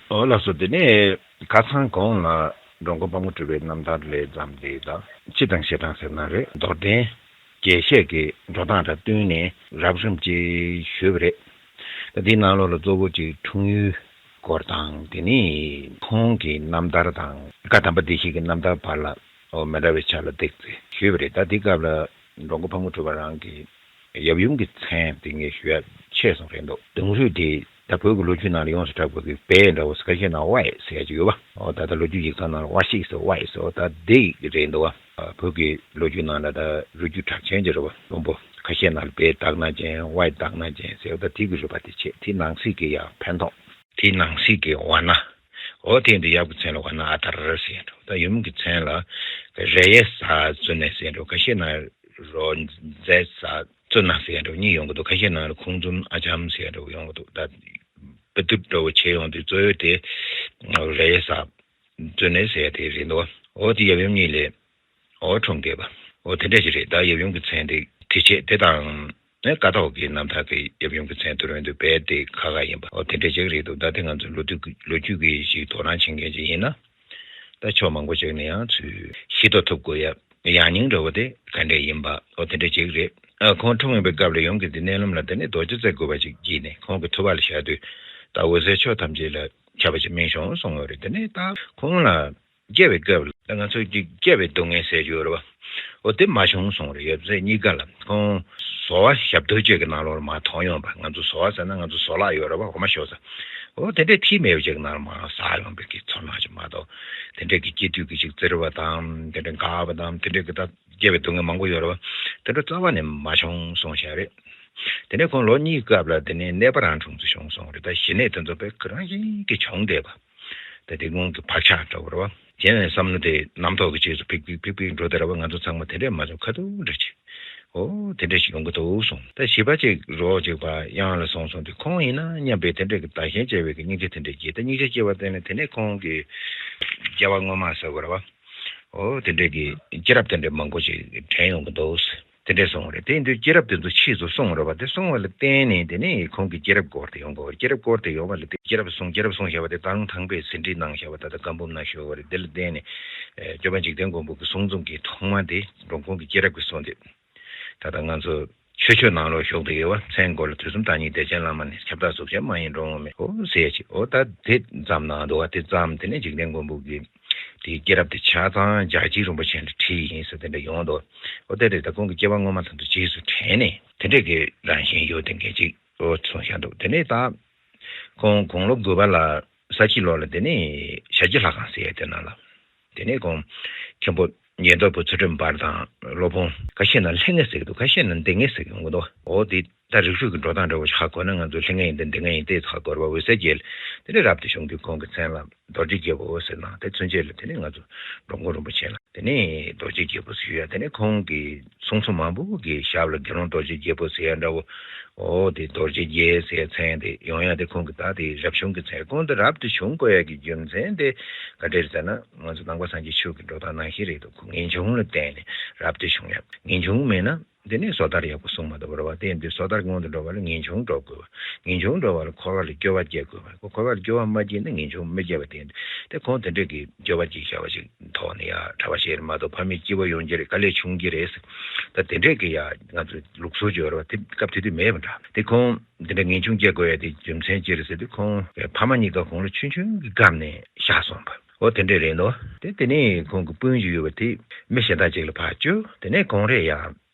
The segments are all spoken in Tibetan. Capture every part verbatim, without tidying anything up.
ཨོ་ལགས་སོ། དེ་ནས་ཁ་སང་གོང་ལ་འགྲོ་མགོན་དཔལ་མོ་གྲུ་པའི་རྣམ་ཐར་ལས་བརྩམས་ཏེ་དང་སྤྱི་དང་ཞེ་སྡང་ཟེར་ན་རེད། མདོར་བསྟན་རྒྱས་བཤད་ཀྱི་འགྲོ་སྟངས་དང་བསྟུན་ནས་རབ་རིམ་ཅིག་ཞུས་པ་རེད། ད་དེའི་ནང་ལོགས་ལ་གཙོ་བོ་ཅིག་འཁྲུངས་ཡུལ་སྐོར་དང་དེ་ནས་ཁོང་གི་རྣམ་ཐར་དང་བཀའ་དམ་པ་བདེ་གཤེགས་ཀྱི་རྣམ་ཐར་བར་ལ་ཨོ་མི་འདྲ་བའི་ཆ་ལ་བརྩིས་ཏེ་ཞུས་པ་རེད། ད་དེ་སྐབས་ལ་འགྲོ་མགོན་དཔལ་མོ་གྲུ་པ་རང་གི་ཡབ་ཡུམ་གྱི་མཚན་དེ་ངས་ཞུ་ཡ་ཆད་སོང་རེད་འདུག་གདུང་རུས་དེ་ད་བོད་ཀྱི་ལོ་རྒྱུས་ནང་ལ་ཡོངས་སུ་གྲགས་པའི་བལ་འདྲ་བོ་ཁ་ཤས་ནང་ཝའི་ཟེར་གྱི་ཡོད་པ། ཨོ་ད་ལྟ་ལོ་རྒྱུས་ཡིག་ཚང་ནང་ལ་ཝ་ཤིག་ཟེར་ཝའི་ཟེར། ཨོ་ད་དེ་རེད་འདུག་བ། བོད་ཀྱི་ལོ་རྒྱུས་ནང་ལ་ད་རུས་རྒྱུད་གྲགས་ཅན་གྱི་རེད་བ། བློན་པོ་ཁ་ཤས་ནང་ལ་བལ་དག་སྣ་ཅན་ཝའི་དག་སྣ་ཅན་ཟེར། ཨོ་ད་དེ་གི་རུས་པ་དེ་བྱས། དེ་ནང་གསེས་ཀྱི་ཡ་ཕན་ཐོགས། དེ་ནང་གསེས་ཀྱི་ཝ་ན། ཨོ་དེ་འདི་ཡབ་ཀྱི་མཚན་ལ་ཝ་ན་ཨ་དར་ཟེར་འགྲོ། ད་ཡུམ་གྱི་མཚན་ལ་རེ་ཡེ་ས་བཙུན་ནས་ཟེར་འགྲོ། ཁ་ཤས་ན་རོ་ཛེ་ས་བཙུན་ན་ཟེར་འགྲོ་གཉིས་ཡོང་གི་འདུག་ཁ་ཤས་ན་ཁུང་འཛོམས་ཨ་ལྕམ་ཟེར་འགྲོ་ཡོང་གི་འདུག་ད་དཔེ་དེབ་འདྲ་བོ་བྱས་ཡོང་དུས་གཙོ་བོ་དེ་རེ་ཡེ་ས་བཙུན་ནས་ཟེར་དེ་རེད་འདུག་ཨོ་དེ་ཡབ་ཡུམ་གཉིས་ལས། ཨོ་འཁྲུངས་བསྡད་པ། ཨོ་དེ་འདྲ་ཞིག་རེད། ད་ཡབ་ཡུམ་གྱི་མཚན་དེ་དེ་བྱས་དེ་དང་ནས་ཀ་ཐོག་གི་རྣམ་ཐར་གྱི་ཡབ་ཡུམ་གྱི་མཚན་དུ་རོལ་དུ་བས་དེ་ཁ་ཁ་ཡིན་པ། ཨོ་དེ་འདྲ་ཞིག་རེད་འདུག་ད་དེ་ང་ཚོ་ལོ་རྒྱུས་ཀྱི་ལོ་རྒྱུས་ཀྱི་ཞིག་དོ་སྣང་བྱེད་མཁན་ཅིག་ཡིན་ན། ད་ཕྱོགས་མང་པོ་ཞིག་ནས་ཡང་ཚུལ་ཤེས་རྟོགས་ཐུབ་དགོས་ཡ་ཡང་སྙིང་འདྲ་བོ་དེ་ག་འདྲ་ཡིན་པ། ཨོ་དེ་འདྲ་ཞིག་རེད། ཨ་ཁོང་འཁྲུངས་ཡོད་པའི་སྐབས་ལ་ཡུམ་གྱི་འདི་མནལ་ལམ་ལ་དེ་ནས་རྡོ་རྗེ་རྩེ་དགུ་པ་ཅིག་བགྱིས་ནས་ཁོང་གི་ཐུབ་པ་ལ་བཞག་དུས་ད་འོད་གསལ་ཕྱོགས་ཐམས་ཅད་ལ་ཁྱབ་པ་ཅིག་སྨིན་བྱུང་གསུངས་ཡོད་རེད། དེ་ནས་ད་ཁོང་ལ། སྐྱེ་བའི་སྐབས་ལ་ང་ཚོ་གི་སྐྱེ་བའི་སྡུག་བསྔལ་ཟེར་རྒྱུ་ཡོད་རེད་བ། འོ་དེ་མ་བྱུང་གསུངས་རེད། ཡབ་སྲས་གཉིས་ཀ་ལ་ཁོང་ཟོར་བ་ཞབས་རྡོལ་བཅས་ཀྱི་ནང་ལོགས་ལ་མར་ཐོན་ཡོང་བ། ང་ཚོ་ཟོར་བ་ཟེར་ན་ང་ཚོ་ཟོར་ལག་ཡོད་རེད་བ། འོ་མ་ཞོག་ས། འོ་དེ་འདྲའི་ཐིག་མེད་པ་ཅིག་གི་ནང་ལ་མར་ཟགས་ཡོང་བའི་གི་ཚོར་སྣང་ཅིག་མ་གཏོགས། དེ་འདྲའི་གི་སྐྱེ་དུས་ཀྱི་ཅིག་བཙིར་བ་དང་དེ་འདྲའི་འགག་པ་དང་དེ་འདྲའི་གི་ད་སྐྱེ་བའི་སྡུག་བསྔལ་མང་པོ་ཡོད་རེད་བ། དེ་འདྲ་རྩ་བ་ནས་མ་བྱུང་གསུངས་བཞག་རེད། དེ་ནས་ཁོང་ལོ་གཉིས་སྐབས་ལ་དེ་ནས་ནད་པ་རང་འཁྲུངས་སུ་བྱུང་གསུངས་རེད། ད་གཞི་ནད་དེ་ཚོ་དཔེ་རང་བཞིན་གྱིས་བྱུང་བསྡད་པ། ད་དེ་སྔོན་གྱི་བག་ཆགས་འདྲ་བོ་རེད་བ། གཞན་ནས་བསམ་བློ་དེ་རྣམ་རྟོག་གི་རྗེས་སུ་ཕིག་ཕིག་ཕིག་ཕིག་འགྲོ་བསྡད་རེད་བ། ང་ཚོ་ཚང་མ་དེ་འདྲས་མ་བྱུང་ཁ་ཐུག་འདྲ་ཅིག་ཨོ་དེ་འདྲས་ཞིག་ཡོང་གི་འདུག་གསུངས། ད་བཞི་པ་ཅིག་རོ་ཅིག་པ་གཡང་ལ་སོང་སོང་དུས་ཁོང་ཡིན་ན་སྙམ་པའི་དེ་འདྲས་ཀྱི་བདག་གཞན་བརྗེ་བའི་གི་སྙིང་རྗེ་དེ་འདྲས་སྐྱེས། ད་སྙིང་རྗེ་སྐྱེས་པ་དེ་ནས་དེ་ནས་ཁོང་གི་སྐྱེ་བ་སྔོན་མ་ཟེར་དགོས་རེད་བ། ཨོ་དེ་འདྲས་ཀྱི་སྐྱེས་རབས་དེ་འདྲས་མང་པོ་ཞིག་དྲན་ཡོང་གི་འདུག་དེ་འདྲས་གསུངས་པ་རེད། དེ་ཡིན་དུས་སྐྱེས་རབས་དེ་ཚོ་ཕྱིས་སུ་གསུངས་པ་རེད་བ། དེ་གསུངས་པ་ལ་བརྟེན་ནས་དེ་ནས་ཁོང་གི་སྐྱེས་རབས་སྐོར་དེ་ཡོང་དགོས་པ་རེད། སྐྱེས་རབས་སྐོར་དེ་ཡོང་བ་ལ་དེ་སྐྱེས་རབས་གསུངས། སྐྱེས་རབས་གསུངས་བཞག་པ་དེ་སྟག་ལུང་ཐང་པས་ཟིན་བྲིས་གནང་བཞག་པ་ད་ལྟ་བཀའ་འབུམ་ནང་ཞུགས་པ་རེད། དེ་ལ་བརྟེན་ནས་ཨེ་སྐྱོབ་པ་འཇིག་རྟེན་མགོན་པོ་གི་གསུང་རྩོམ་གྱི་ཐོག་མ་དེ་འགྲོ་མགོན་གྱི་སྐྱེས་རབས་ཀྱི་གསུང་དེ། ད་ལྟ་ང་ཚོ་ཆོས་ཆོས་ནང་ལོགས་ཞུགས་བསྡད་ཡོད་པ། མཚན་སྐོར་ལ་དུས་གསུམ་བདག་ཉིད་བདེ་ཆེན་བླ་མ་ནས། ཁྱབ་བདག་གཟུགས་ཅན་མ་ཡིན་འགྲོ་འོང་མེད། ཨོ་ཟེར་ཡ་ཅིག་ཨོ་ད་དེ་བརྩམས་གནང་འདུག་བ། དེ་བརྩམས་དེ་ནས་འཇིག་རྟེན་མགོན་པོ་གི་དེའི་སྐྱེས་རབས་དེ་ཆ་ཚང་རྒྱལ་སྤྱིའི་རིན་པོ་ཆེ་ལ་བྲིས་ཡིན་ཟེར་དེ་འདྲ་ཡོང་འདུག་ཨོ་དེ་རེད། ད་ཁོང་གི་སྐྱེ་བ་སྔོན་མ་དེ་ཚོ་རྗེས་སུ་དྲན་ནས་དེ་འདྲས་ཀྱི་རང་བཞིན་ཡོད་དེ་འགན་ཅིག་ཨོ་གསུངས་བཞག་འདུག་དེ་ནས་ད་ཁོང་དགུང་ལོ་དགུ་པ་ལ་ས་ཁྱི་ལོ་ལ་དེ་ནས་ཞྭ་སྐྱིད་ལྷ་ཁང་ཟེར་ཡ་དེ་ནང་ལ། དེ་ནས་ཁོང་མཁན་པོ་ཉན་རྟོག་པ་ཚུལ་ཁྲིམས་འབར་དང་སློབ་དཔོན་ཁ་ཤས་ན་ལྷེ་ངེ་ཟེར་གི་འདུག་ཁ་ཤས་ན་འདི་ངེ་ཟེར་གི་ཡོང་གི་འདུག་ཨོ་དེ་ད་རིགས་རུས་ཀྱི་འགྲོ་སྟངས་འདྲ་བོ་ཞིག་ཧ་གོ་ན་ང་ཚོ་ལྷེ་ངེ་ཡིན་ད་འདི་ངེ་ཡིན་ཏེ་ཧ་གོ་ར་བ། འོད་གསལ་རྒྱལ་དེ་ནས་རབ་ཏུ་བྱུང་དུས་ཁོང་གི་མཚན་ལ་རྡོ་རྗེ་རྒྱལ་པོ་ཟེར་ན་དེ་ཚུན་ཆད་ལ་དེ་ནས་ང་ཚོ་འགྲོ་མགོན་རིན་པོ་ཆེ་ལ་དེ་ནས་རྡོ་རྗེ་རྒྱལ་པོ་ཟེར་ཡ། དེ་ནས་ཁོང་གི་གསུང་རྩོམ་མང་པོ་གི་ཞབས་ལ་དགེ་སློང་རྡོ་རྗེ་རྒྱལ་པོ་ཟེར་ཡ་འདྲ་བོ། ཨོ་དེ་རྡོ་རྗེ་རྒྱལ་ཟེར་མཚན་དེ་ཡོང་ཡ་དེ་ཁོང་གི་ད་དེ་རབ་བྱུང་གི་མཚན། ཁོང་དེ་རབ་ཏུ་བྱུང་དགོས་ཡ་གི་རྒྱུ་མཚན་དེ་ག་འདྲ་རེད་ཟེར་ན་ང་ཚོ་ནང་པ་སངས་རྒྱས་ཆོས་ཀྱི་འགྲོ་སྟངས་ནང་བཞིན་རེད་འདུག་ངེས་འབྱུང་ལ་བརྟེན་ནས་རབ་ཏུ་བྱུང་ཡ། ངེས་འབྱུང་མེད་ན་དེ་ནས་བཟོ་ལྟར་ཡག་པོ་གསུངས་མ་ཐུབ་པ་རེད་བ། དེ་ཡིན་དུས་བཟོ་ལྟར་སྔོན་དུ་འགྲོ་བ་ལ་ངེས་འབྱུང་འགྲོ་དགོས་པ། ངེས་འབྱུང་འགྲོ་བ་ལ་འཁོར་བ་ལ་སྐྱོ་བ་སྐྱེ་དགོས་པ། འཁོར་བ་ལ་སྐྱོ་བ་མ་སྐྱེས་ན་ངེས་འབྱུང་མི་སྐྱེ་བ། དེ་ཡིན་དུས་དེ་ཁོང་དེ་འདྲས་ཀྱི་སྐྱོ་བ་སྐྱེ་བྱ་བ་ཞིག་ཐོག་ནས་ཡ་གྲྭ་པ་བྱས་མ་གཏོགས་ཕ་མེས་སྐྱིད་པོ་ཡོང་གི་རེད། དཀའ་ལས་ཆུང་གི་རེད། ད་དེ་འདྲས་ཀྱི་ཡ་ང་ཚོ་ལུགས་སྲོལ་སྦྱོར་བ་དེ་སྐབས་དེ་དུས་མེད་པ་འདྲ། དེ་ཁོང་འདི་འདྲ་ངེས་འབྱུང་སྐྱེ་དགོས་ཡ་དེ་རྒྱུ་མཚན་ཅི་རེད་ཟེར་དུས་ཁོང་ཕ་མ་གཉིས་ཀ་ཁོང་ལ་ཆུང་ཆུང་གི་སྐབས་ནས་བཞག་སོང་བ། འོ་དེ་འདྲས་རེད་འདུག་དེ་དེ་ནས་ཁོང་གི་སྤུན་ཞིག་ཡོད་པ་དེ་མི་གཞན་དག་ཅིག་ལ་ཕར་བཅོལ། དེ་ནས་ཁོང་རེ་ཡ་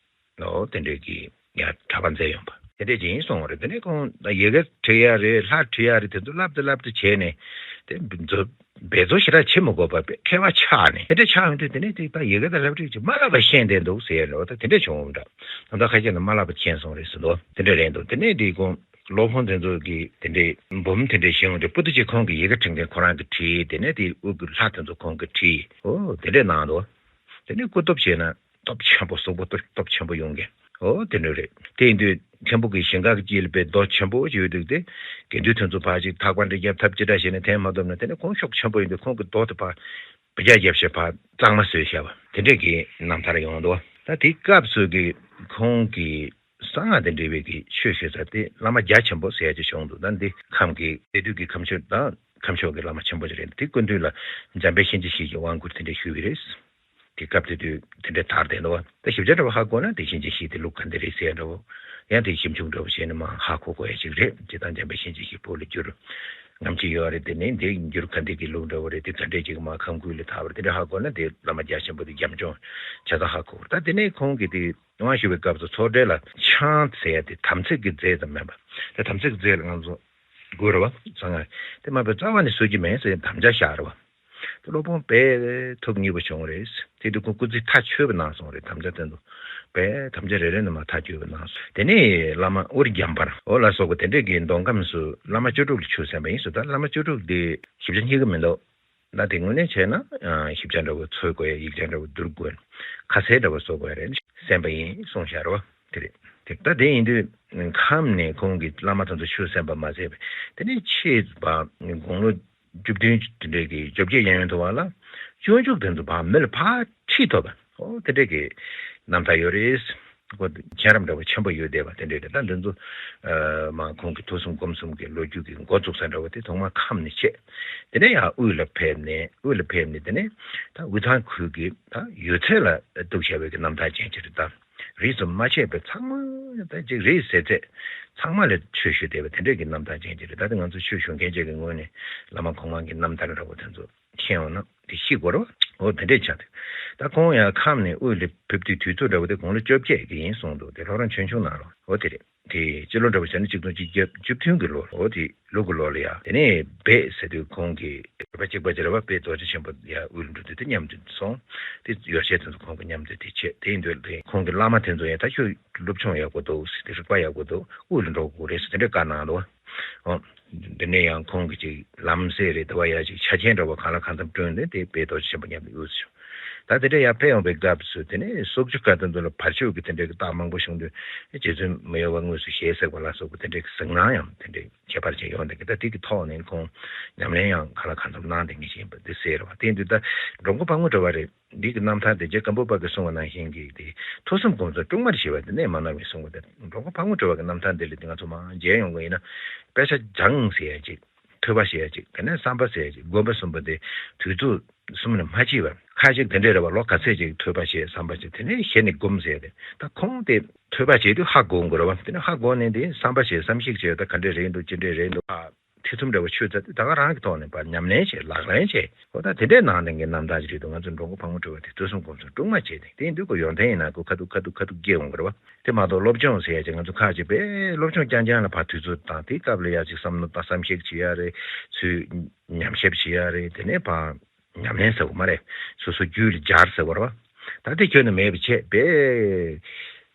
འོ་དེ་འདྲས་ཀྱི་ཡ་གྲྭ་པ་མཛད་ཡོང་བ་དེ་འདྲས་ཅིག་ཡིན་གསུངས་པ་རེད། དེ་ནས་ཁོང་ཡི་གེ་འབྲི་ཡ་རེད། ལྷ་འབྲི་ཡ་རེད། དེ་ཚོ་བསླབ་སྟེ་བསླབ་སྟེ་བྱས་ནས་དེ་འབད་རྩོལ་ཞེ་དྲག་བྱེད་མི་དགོས་པ་མཁས་པ་ཆགས་ནས་དེ་འདྲས་ཆགས་ཡོང་དུས་དེ་ནས་དེ་ད་ཡི་གེ་དང་ལྷ་བྲིས་ཅིག་མ་བསླབ་པ་ཤེས་བསྡད་འདུག་ཟེར་ཡ་རེད། འོ་ད་དེ་འདྲས་བྱུང་བ་འདྲ། ད་ལྟ་ཁ་ཤས་ལ་མ་བསླབ་པ་མཁྱེན་སོང་རེད་ཟེར་འདུག་དེ་འདྲས་རེད་འདུག་དེ་ནས་དེ་ཁོང་སློབ་དཔོན་དེ་ཚོ་གིས་དེ་འདྲའི་འབུམ་དེ་འདྲའི་བཞེངས་ཡོང་དུས་པོ་ཏི་ཅིག་ཁོང་གི་ཡི་གེ་འབྲི་མཁན་ཁོ་རང་གིས་བྲིས། དེ་ནས་དེའི་དབུ་གི་ལྷ་དེ་ཚོ་ཁོང་གིས་བྲིས། ཨོ་དེ་འདྲས་གནང་འདུག་དེ་ནས་སྐུ་སྟོབས་བྱས་ན་སྟོབས་ཆེན་པོ་གཟུགས་པོ་སྟོབས་སྟོབས་ཆེན་པོ་ཡོང་མཁན། ཨོ་དེ་འདྲས་རེད། དེ་ཡིན་དུས་མཁན་པོ་གི་ཞིང་ཁ་གི་དཀྱིལ་ལ་དཔེ་རྡོ་ཆེན་པོ་ཅིག་ཡོད་འདུག་དེ་དགེ་འདུན་དེ་ཚོ་ཕར་ཅིག་ཐག་པ་འདྲ་རྒྱབ་ཐབས་ཅི་འདྲ་བྱས་ནས་འཐེན་མ་ཐུབ་ན་དེ་ནས་ཁོང་ཤུགས་ཆེན་པོ་ཡིན་དུས་ཁོང་གི་རྡོ་དེ་ཕར་བརྒྱ་རྒྱབ་བྱས་ཕར་གཙང་མ་བཟོས་བཞག་པ་དེ་འདྲས་ཀྱི་རྣམ་ཐར་ཡོང་འདུག་ད་དེའི་སྐབས་སུ་གི་ཁོང་གི་གསང་སྔགས་དང་འབྲེལ་བའི་གི་ཆོས་ཞུ་ས་དེ་བླ་མ་རྒྱ་ཆེན་པོ་ཟེར་ཡ་ཅིག་བྱུང་འདུག་ད་འདི་ཁམས་ཀྱི་སྡེ་སྡོད་ཀྱི་ཁམས་ཆོས་དང་ ཁམས་ཕྱོགས་ཀྱི་བླ་མ་ཆེན་པོ་ཅིག་རེད། དེ་སྐུ་མདུན་ལ་འཇམ་དཔལ་གཤིན་རྗེ་ཞིག་གིས་དབང་བསྐུར་དེ་འདྲ་ཞུས་པ་རེད། དེ་སྐབས་དེ་དུས་དེ་འདྲའི་དར་བསྡད་འདུག་བ། ད་ཞིབ་ཆ་འདྲ་བོ་ཧ་གོ་ན་དེ་གཤིན་རྗེ་ཞིག་དེ་ལུགས་ག་འདྲ་རེད་ཟེར་འདྲ་བོ། ཡང་དེ་ཞིབ་འཇུག་འདྲ་བོ་བྱས་ནས་མར་ཧ་གོ་དགོས་ཡ་ཞིག་རེད། སྤྱིར་བཏང་འཇམ་དཔལ་གཤིན་རྗེ་ཞིག་བོད་ལ་བསྒྱུར་ངམ་ཅིག་ཡོད་རེད། དེ་ནས་དེ་བསྒྱུར་ག་འདྲ་གི་ལུགས་འདྲ་བོ་རེད། དེ་ག་འདྲས་ཅིག་མར་ཁམས་ཁུལ་ལ་དར་བ་རེད། དེ་འདྲ་ཧ་གོ་ན་དེ་བླ་མ་རྒྱ་ཆེན་པོ་དེ་རྒྱབ་ལྗོངས་ཆ་ཚང་ཧ་གོ། ད་དེ་ནས་ཁོང་གིས་དེ་དབང་ཞུ་བའི་སྐབས་སུ་ཚོགས་གྲལ་ལ་ཆང་ཟེར་ཡ་དེ་དམ་ཚིག་གི་རྫས་ཙམ་མིན་པ། དེ་དམ་ཚིག་གི་རྫས་ལ་ང་ཚོ་དགོས་རེད་བ། ཟ་ང་དེ་མ་པའི་རྩ་བ་ནས་གསོད་ཀྱི་མེད་ཟེར་དམ་བཅའ་བཞག་རེད་བ། དེ་སློབ་དཔོན་དཔེ་ཐུགས་མཉེས་པོ་བྱུང་རེད། དེ་དུས་ཁོང་སྐུ་ཚེ་མཐའ་ཆོད་པ་གནང་སོང་རེད། དམ་བཅའ་དེ་ཚོ་དཔེ་དམ་བཅའ་རེ་རེ་ནས་མར་མཐའ་ཆོད་པ་གནང་སོང་། དེ་ནས་བླ་མ་དབུ་རྒྱམ་པར་འོ་ལ་སོགས་པ་དེ་འདྲས་ཀྱི་མདོ་ཁམས་སུ་བླ་མ་བཅུ་དྲུག་ལ་ཆོས་གསན་པ་ཡིན་ཟེར། ད་བླ་མ་བཅུ་དྲུག་དེ་ཞིབ་ཆ་རྙེད་ཀྱི་མི་འདུག་ད་དེ་དངོས་གནས་བྱས་ན་ཞིབ་ཆ་འདྲ་བོ་འཚོལ་དགོས་ཡ། ཡིག་ཆ་འདྲ་བོ་བསྡུར་དགོས། ཁ་གསལ་འདྲ་བོ་བཟོ་དགོས་ཡ་རེད། གསན་པ་ཡིན་གསུངས་བཞག་རེད་བ། དེ་རེད། དེ་ད་དེ་ཡིན་དུས་ཁམས་ནས་ཁོང་གིས་བླ་མ་དེ་ཚོ་ཆོས་གསན་པ་མ་ཟད་པའི་དེ་ནས་ཆེས་བ་དགུང་ལོ་བཅུ་བདུན་དེ་འདྲས་ཀྱི་བཅོ་བརྒྱད་གཡས་གཡོན་དུ་བ་ལ་སྤྱོད་འཇུག་དེ་ཚོ་བ་མི་ལ་ཕར་ཁྲིད་ཐུབ་པ་འོ་དེ་འདྲས་ཀྱི་རྣམ་ཐར་ཡོད་རེད། ཁོ་མཁྱེན་རབ་འདྲ་བོ་ཆེན་པོ་ཡོད་བསྡད་པ་དེ་འདྲས་རེད། ད་འདི་ཚོ་མ་ཁོང་གི་ཐུགས་གསུམ་སྒོམ་གསུམ་གྱི་ལོ་རྒྱུས་ཀྱི་འགོ་བཙུགས་ས་འདྲ་བོ་དེ་ཐོག་མར་ཁམས་ནས་བྱས། དེ་ནས་ཡང་དབུས་ལ་ཕེབས་ནས་དབུས་ལ་ཕེབས་ནས་དེ་ནས་ད་དབུས་གཙང་ཁུལ་གྱི་ད་ཡོད་ཚད་ལ་གཏུགས་བྱ་བའི་གི་རྣམ་ཐར་ཅན་ཅིག་རེད། ད་རིས་སུ་མ་ཆད་པའི་ཚང་མ་ད་ཅིག་རིས་ཟད་ཚད་ཚང་མ་ལ་ཆོས་ཞུས་བསྡད་པ་དེ་འདྲས་ཀྱི་རྣམ་ཐར་ཅན་ཅིག་རེད། ད་དེ་ང་ཚོ་ཆོས་ཞུ་མཁན་ཅིག་གི་ངོས་ནས་བླ་མ་གོང་མ་གི་རྣམ་ཐར་འདྲ་བོ་དེ་ཚོ་མཁྱེན་འོང་ན་དེ་ཤེས་དགོས་རེད་བ། འོ་དེ་འདྲས་ཆགས་ཏེ། ད་ཁོང་ཡང་ཁམས་ནས་དབུས་ལ་ཕེབས་དུས་དུས་ཚོད་འདྲ་བོ་དེ་དགུང་ལོ་བཅོ་བརྒྱད་ཀྱི་ཡིན་གསུངས་འདུག་དེ་ལྷོ་རོང་ཆོས་འབྱུང་ནང་ལ་འོ་དེ་རེད། དེ་སྤྱི་ལོ་འདྲ་བོ་བྱས་ན་གཅིག་སྟོང་གཅིག་བརྒྱ་བཅུ་བདུན་གྱི་ལོ་འོ་དེ་ལུག་གི་ལོ་ལ་ཡ། དེ་ནས་སྦས་ཟེར་དུས་ཁོང་གི་བོད་པ་གཅིག་པ་ཅིག་རེད་བ། སྦས་རྡོ་རྗེ་ཆེན་པོ་ཡ་དབུས་ལ་འགྲོ་དུས་དེ་མཉམ་དུ་སོང་། དེ་ཡོ་བྱད་དེ་ཚོ་ཁོང་གི་མཉམ་དུ་དེ་བྱས། དེ་ཡིན་དུས་དེ་ཁོང་གི་བླ་མ་དེ་ཚོ་ཡང་ད་ཁྱོད་སློབ་སྦྱོང་ཡག་པོ་འདུག་ཟེར། དེ་རིག་པ་ཡག་པོ་འདུག་དབུས་ལ་འགྲོ་དགོས་རེད་ཟེར་དེ་འདྲའི་བཀའ་གནང་འདུག་ཨོ། འདི་ནས་ཡང་ཁོང་གིས་ཅིག་ལམ་སེང་རེད་དེ་བ་ཡ་ཅིག་ཆ་རྐྱེན་འདྲ་བོ་གང་ལ་གང་འཚམ་བསྐྲུན་ནས་དེ་སྦས་རྡོ་རྗེ་ཆེན་པོ་མཉམ་དུ་དབུས་སུ་བྱོན། ད་དེ་འདྲ་ཡར་ཕེབས་ཡོང་བའི་སྐབས་སུ་དེ་ནས་སོག་ཆུ་ཁ་ཐུག་ཚོ་ལ་བར་ཆད་ཀྱི་དེ་འདྲའི་རྟགས་མང་པོ་བྱུང་དུས་རྗེ་བཙུན་མི་གཡོ་བ་དངོས་སུ་ཞལ་གཟིགས་པ་ལ་སོགས་པ་དེ་འདྲའི་གཟིགས་སྣང་ཡང་དེ་འདྲའི་ཁྱད་པར་ཅན་ཡོང་བསྡད་ཀྱི། ད་དེ་གི་ཐོག་ནས་ཁོང་ཉམས་ལེན་ཡང་གང་ལ་གང་འཚམ་གནང་བསྡད་མཁན་ཞིག་ཡིན་པ་འདི་གསལ་རེད་བ། དེ་ཡིན་དུས་ད་འགྲོ་མགོན་ཕག་མོ་གྲུ་པ་རེད། འདི་གི་རྣམ་ཐར་དེ་རྗེ་སྒམ་པོ་པ་གིས་གསུངས་པ་ནང་བཞིན་གྱི་དེ་ཐོས་བསམ་སྒོམ་གསུམ་དཀྲུག་མར་བྱེད་པ་དེ་གནས་མ་ནོར་བའི་གསུང་གི། དེ་འགྲོ་མགོན་ཕག་མོ་གྲུ་པ་གི་རྣམ་ཐར་འདི་ལ་དེ་ང་ཚོ་མར་མཇལ་ཡོང་གི་ཡིན་ན། དཔེ་ཆ་སྦྱང་ཟེར་ཡ་ཅིག་ཐོས་པ་བྱེད་ཡ་ཅིག་དེ་ནས་བསམ་པ་ཟེར་ཡ་ཅིག་སྒོམ་པ་གསུམ་པོ་དེ་དུས་ཚོད་གསུམ་ནས་མ་བྱེད་པར་ཁ་ཅིག་དེ་འདྲས་རེད་བ། ལོ་ག་ཚོད་ཅིག་ཐོས་པ་བྱེད་བསམ་པ་བྱེད་དེ་ནས་ཞལ་ནས་སྒོམ་ཟེར་ཡ་དེ། ད་ཁོང་དེ་ཐོས་པ་བྱེད་དུས་ཧ་གོ་དགོས་རེད་བ། དེ་ནས་ཧ་གོ་ནས་དེ་བསམ་པ་བྱེད་བསམ་གཞིག་བྱེད། ད་ག་འདྲས་རེད་འདུག་ཅི་འདྲས་རེད་འདུག་ཨ། ཐེ་ཚོམ་འདྲ་བོ་ཆོད་ཚར་དུས་ད་ག་རང་གི་ཐོག་ནས་ཕར་ཉམས་ལེན་བྱས་ལག་ལེན་བྱས། འོ་ད་དེ་འདྲའི་ནང་ལ་ངའི་རྣམ་ཐར་ཅིག་རེད་འདུག་ང་ཚོ་འགྲོ་མགོན་ཕག་མོ་གྲུ་པ་དེ་ཐོས་བསམ་སྒོམ་གསུམ་དཀྲུག་མ་བྱས་ཏེ། དེ་ཡིན་དུས་ཁོ་ཡོན་ཏན་ཡིན་ན་ཁོ་ཁ་ཐུག་ཁ་ཐུག་ཁ་ཐུག་སྐྱེ་འོང་གི་རེད་བ། དེ་མ་གཏོགས་སློབ་སྦྱོང་ཟེར་ཡ་ཅིག་ང་ཚོ་ཁ་ཅིག་དཔེ་སློབ་སྦྱོང་རྐྱང་རྐྱང་ལ་ཕར་དུས་ཚོད་བཏང་། དེའི་སྐབས་ལ་ཡ་ཅིག་བསམ་བློ་བཏང་། བསམ་གཞིག་བྱེད་ཡ་རེད། ཚུར་ཉམས་ཞིབ་བྱེད་ཡ་རེད། དེ་ནས་ཕར་ཉམས་ལེན་ཟེར་བ་མ་རེད། སོ་སོ་རྒྱུད་ལ་སྦྱར་ཟེར་བ་རེད་བ། ད་དེ་ཁྱོན་ནས་མེད་པ་བྱས་པས།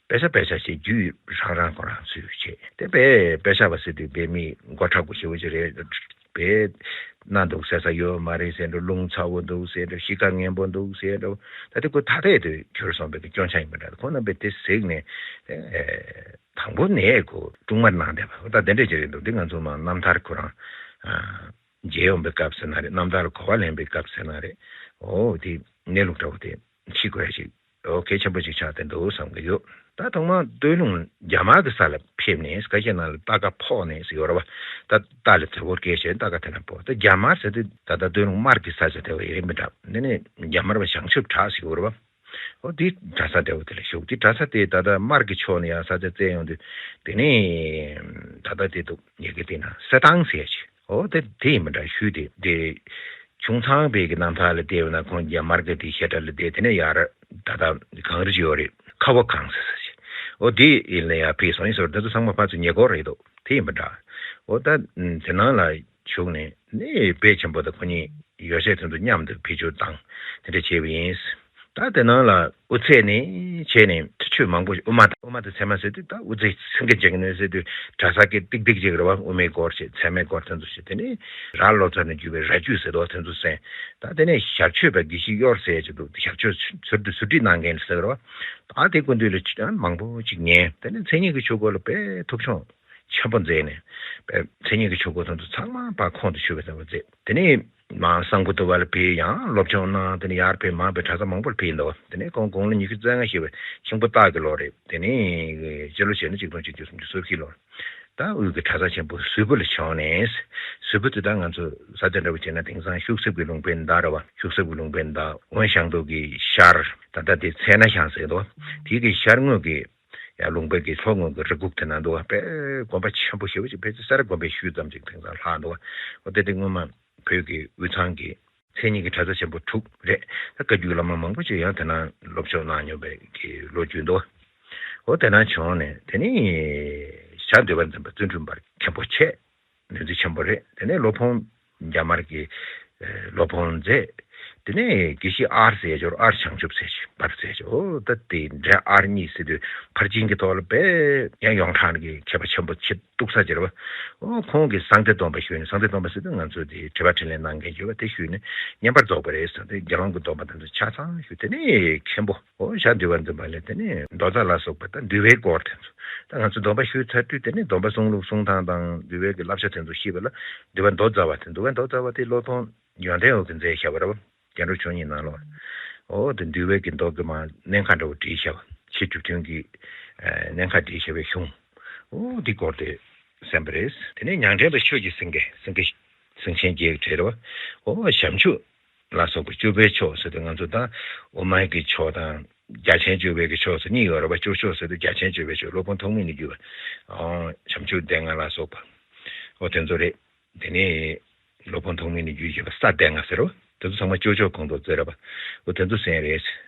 དཔེ་ཆ་དཔེ་ཆ་ཞེས་རྒྱུད་རང་རང་ཁོ་རང་ཚོས་བྱས་ཏེ། དཔེ་དཔེ་ཆ་བ་ཟེར་དུས་དཔེ་མི་མགོ་མཁྲེགས་པོ་ཞེ་པོ་ཅིག་རེད། དཔེ་སྣ་འདུག་ཟེར་ས་ཡོད་མ་རེད་ཟེར་འགྲོ། རླུང་ཚ་བོ་འདུག་ཟེར་འགྲོ། གཤིས་ཀ་ངན་པོ་འདུག་ཟེར་འགྲོ། ད་དེ་ཁོ་ཐ་དད་དུ་གྱུར་སོང་བའི་སྐྱོན་ཆ་ཡིན་པ་འདྲ། ཁོ་རྣམ་པས་དེ་གཟིགས་ནས་དང་པོ་ནས་ཁོ་དཀྲུག་མར་གནང་བསྡད་པ། ད་དེ་འདྲས་ཅིག་རེད་འདུག་འདི་ང་ཚོ་མ་རྣམ་ཐར་ཁོ་རང་མཇལ་ཡོང་པའི་སྐབས་ཟེར་ན་རེད། རྣམ་ཐར་གོ་བ་ལེན་པའི་སྐབས་ཟེར་ན་རེད། འོ་དེ་གནས་ལུགས་འདྲ་བོ་དེ་ཤེས་དགོས་ཡ་ཞིག་འོ་གལ་ཆེན་པོ་ཅིག་ཆགས་བསྡད་འདུག་བསམ་གྱི་ཡོད། ད་ཐོག་མར་སྟོད་ལུང་རྒྱ་དམར་གྱི་ས་ལ་ཕེབས་ནས། ཁ་ཤས་ནང་ལ་རྟ་ཁ་ཕོག་ནས་ཟེར་ཡོད་རེད་བ། ད་རྟ་ལ་དེ་བོར་སྐད་བྱས་རྟ་ཁ་དེ་ན་ཕོག་ད་རྒྱ་དམར་ཟེར་དུས་ད་ལྟ་སྟོད་ལུང་དམར་གྱི་ས་ཟེར་དེ་བ་ཡིན་མི་འདྲ། འདི་ནི་རྒྱ་དམར་བ་བྱང་ཆུབ་བྲག་ཟེར་ཡོད་རེད་བ། འོ་དེ་གྲྭ་ས་དེ་བ་དེ་ལ་བཞུགས། དེ་གྲྭ་ས་དེ་ད་ལྟ་དམར་གྱི་ཕྱོགས་ནས་ཡང་ས་ཆ་བཙལ་ཡོང་དུས་དེ་ནི་ད་ལྟ་དེ་འདུག་ཡ་གི་དེ་ན་གསེར་ཐང་ཟེར་ཡ་ཅིག་འོ་དེ་དེ་ཡིན་མི་འདྲ། ཤུལ་དེ་དེ་ཆུང་ཚང་པའི་གི་རྣམ་ཐར་ལ་བལྟས་ཡོད་ན་ཁོང་རྒྱ་དམར་གི་དེ་བཤད་གྲྭ་ལ་བསྡད། དེ་ནས་ཡར་ད་ལྟ་གངས་རི་ཅིག་ཡོད་རེད། ཁ་བ་གངས་ཟེར་ས་ཞིག་འོ་དེ་ཡིན་ལ་ཡར་ཕེབས་སོང་ཡིན་ཟེར། དེ་ཚོ་ཚང་མ་ཕར་ཚུར་ཉེ་འཁོར་རེད་འདུག་དེ་ཡིན་མི་འདྲ། འོ་ད་དེ་ནང་ལ་བཞུགས་ནས་ནི་དཔལ་ཆེན་པོ་དང་ཁོ་གཉིས་ཡོ་བྱད་དེ་ཚོ་མཉམ་དུ་བེད་སྤྱོད་བཏང་དེ་འདྲ་བྱས་པ་ཡིན། ད་དེ་ནང་ལ་དབུ་ཚད་ནས་བྱས་ནས་ཆོས་མང་པོ་ཞིག་དབུ་མ་དང་དབུ་མ་དང་ཚད་མ་ཟེར་དུས་ད་དབུ་ཚད་སེང་གེ་འཇིགས་ནས་ཟེར་དུས་གྲྭ་ས་སྐད་ཏིག་ཏིག་ཅིག་རེད་བ། དབུ་མའི་སྐོར་བྱས། ཚད་མའི་སྐོར་དེ་ཚོ་བྱས། དེ་ནས་རྭ་ལོ་ཙཱ་ནས་བརྒྱུད་པའི་རྭ་རྒྱུད་ཟེར་དོ་དེ་ཚོ་གསན། ད་དེ་ནས་ཞབས་ཆོས་པ་དགེ་བཤེས་གཡོར་ཟེར་ཅིག་འདུག་ཞབས་ཆོས་ཟུར་དུ་ཟུར་ཁྲིད་གནང་མཁན་ཟེར་བ། ད་དེ་སྐུ་མདུན་ལ་མང་པོ་ཅིག་ཉན། དེ་ནས་མཚན་ཉིད་ཀྱི་ཆོས་སྐོར་ལ་དཔེ་ཐུགས་སྦྱོང་ཆེན་པོ་མཛད་ནས་དཔེ་མཚན་ཉིད་ཀྱི་ཆོས་སྐོར་དེ་ཚོ་ཚང་མ་ཕར་ཁོང་དུ་ཆུད་པའི་བསམ་པ་མཛད། དེ་ནས་མར་གསང་ཕུ་ཏོ་བ་ལ་ཕེབས། ཡང་སློབ་སྦྱོང་གནང་། དེ་ནས་ཡར་ཕེབས། མར་ཕེབས། གྲྭ་ས་མང་པོར་ཕེབས་འདུག་དེ་ནས་ཁོང་དགུང་ལོ་ཉི་ཤུ་རྩ་ལྔ་བཞེས་པའི་ཤིང་ཕོ་སྟག་གི་ལོ་རེད། དེ་ནས་སྤྱི་ལོ་བྱས་ན་ཆིག་སྟོང་ཆིག་བརྒྱ་སུམ་ཅུ་སོ་བཞི་ལོར་ ད་དབུས་ཀྱི་གྲྭ་ས་ཆེན་པོ་ཟུས་པོ་ལ་བྱོན་ནས། ཟུས་པོ་དེ་ད་ང་ཚོ་ས་དེ་འདྲ་བོ་བྱས་ན་དེང་སང་ཤུག་གསེབ་ཀྱི་ལུང་པའི་མདའ་ར་བ། ཤུག་གསེབ་ཀྱི་ལུང་པའི་མདའ། ཝུན་ཞང་ཏོ་གི་ཤར། ད་ལྟ་དེ་མཚན་སྣ་ཤང་ཟེར་འདུག་དེ་གི་ཤར་ངོས་ཀྱི་ཡ་ལུང་པའི་གི་ལྷོ་ངོས་ཀྱི་རི་ཁུག་དེ་ན་འདུག་བ། དཔེ་དགོན་པ་ཆེན་པོ་ཞེ་པོ་ཅིག་ཕལ་ཆེར་སེ་ར་དགོན་པའི་ཤུལ་ཙམ་ཅིག་དེང་སང་ལྷག་འདུག་བ། འོ་དེ་དེ་སྔོན་མ་བོད་ཀྱི་དབུས་གཙང་གི་མཚན་ཉིད་ཀྱི་གྲྭ་ས་ཆེན་པོ་དྲུག་རེད། ད་བཀའ་བརྒྱུད་བླ་མ་མང་པོ་ཅིག་ཡང་དེ་ན་སློབ་སྦྱོང་གནང་མྱོང་བའི་གི་ལོ་རྒྱུས་འདུག་འོ་དེ་ན་བྱོན་ནས་དེ་ནས་ཞྭ་འདུས་པ་འཛིན་པ་བརྩོན་འགྲུས་འབར་མཁན་པོ་བྱས། ནུས་ཚད་ཆེན་པོ་རེད། དེ་ནས་སློབ་དཔོན་རྒྱ་དམར་གྱི་ཨ་སློབ་དཔོན་མཛད། དེ་ནས་དགེ་བཤེས་ཨར་ཟེར་ཅོར་ཨར་བྱང་ཆུབ་ཟེར་ཅིག་འབར་ཟེར་ཅིག་འོ་ད་དེ་འདྲ་ཨར་གཉིས་ཟེར་དུས་ཕར་ཕྱིན་གྱི་ཐོག་ལ་དཔེ་ཡང་ཡོངས་གྲགས་ཀྱི་མཁས་པ་ཆེན་པོ་ཆེ་སྟུག་ས་ཅིག་རེད་བ། འོ་ཁོང་གིས་གསང་བདེ་སྡོམ་པ་ཞུས་ནས། གསང་བདེ་སྡོམ་པ་ཟེར་དུས་ང་ཚོ་དེ་དྲི་བ་དྲིས་ལན་གནང་མཁན་ཅིག་ཡོད་པ་དེ་ཞུས་ནས་བསྙེན་པར་རྫོགས་པ་རེད་ཟེར་ཏེ་དགེ་སློང་གི་སྡོམ་པ་དེ་ཚོ་ཆ་ཚང་ཞུས། དེ་ནས་མཁན་པོ། འོ་ཞྭ་འདུས་པ་འཛིན་པ་ལས་དེ་ནས་མདོ་རྩ་ལ་སོགས་པ་དང་འདུལ་བའི་སྐོར་དེ་ཚོ། ད་ང་ཚོ་སྡོམ་པ་ཞུས་ཚར་དུས་དེ་ནས་སྡོམ་པ་གསུང་ལུགས་གསུང་སྟངས་དང་འདུལ་བའི་གི་བསླབ་བྱ་དེ་ཚོ་ཤེས་པ་ལ། འདུལ་བ་མདོ་རྩ་བ་དེ། འདུལ་བ་མདོ་རྩ་བ་དེ་སློབ་དཔོན་ཡོན་ཏན་འོད་ཀྱིས་མཛད་བཞག་པ་རེད་བ། རྒྱན་དྲུག་མཆོག་གཉིས་ནང་ལོགས། འོ་དེ་འདུལ་བའི་གི་མདོ་གི་མ་སྣེ་ཁ་འདྲ་བོ་བྲིས་བཞག་པ། ཕྱི་གྲུབ་དོན་གྱི་ཨ་སྣེ་ཁ་བྲིས་བཞག་པའི་གཞུང་། འོ་དེ་སྐོར་དེ་གསན་པ་རེད། དེ་ནས་མྱང་འདྲེན་པ་ཆོས་ཀྱི་སེང་གེ། སེང་གེ་སེང་ཆེན་བརྒྱད་ཀྱི་གྲས་རེད་བ། འོ་བྱམས་ཆོས་ལ་སོགས་པ་སྤྱོད་པའི་ཕྱོགས་ཟེར་དུས་ང་ཚོ་ད་དབུ་མ་གི་ཕྱོགས་དང་རྒྱ་ཆེན་སྤྱོད་པའི་གི་ཕྱོགས་ཟེར་གཉིས་ཡོད་རེད་བ། སྤྱོད་ཕྱོགས་ཟེར་དུས་རྒྱ་ཆེན་སྤྱོད་པའི་ཕྱོགས། སློབ་དཔོན་ཐོགས་མེད་ནས་བརྒྱུད་པ། ཨང་བྱམས་ཆོས་སྡེ་ལྔ་ལ་སོགས་པ། འོ་དེ་ཚོ་རེད། དེ་ནས་སློབ་དཔོན་ཐོགས་མེད་ནས་བརྒྱུད་བྱས་པ་ས་སྡེ་ལྔ་ཟེར་རོ། དེ་ཚོ་ཚང་མ་སྤྱོད་ཕྱོགས་ཁོངས་གཏོགས་ཟེར་ར་བ། འོ་དེ་ཚོ་ཟེར་རེད།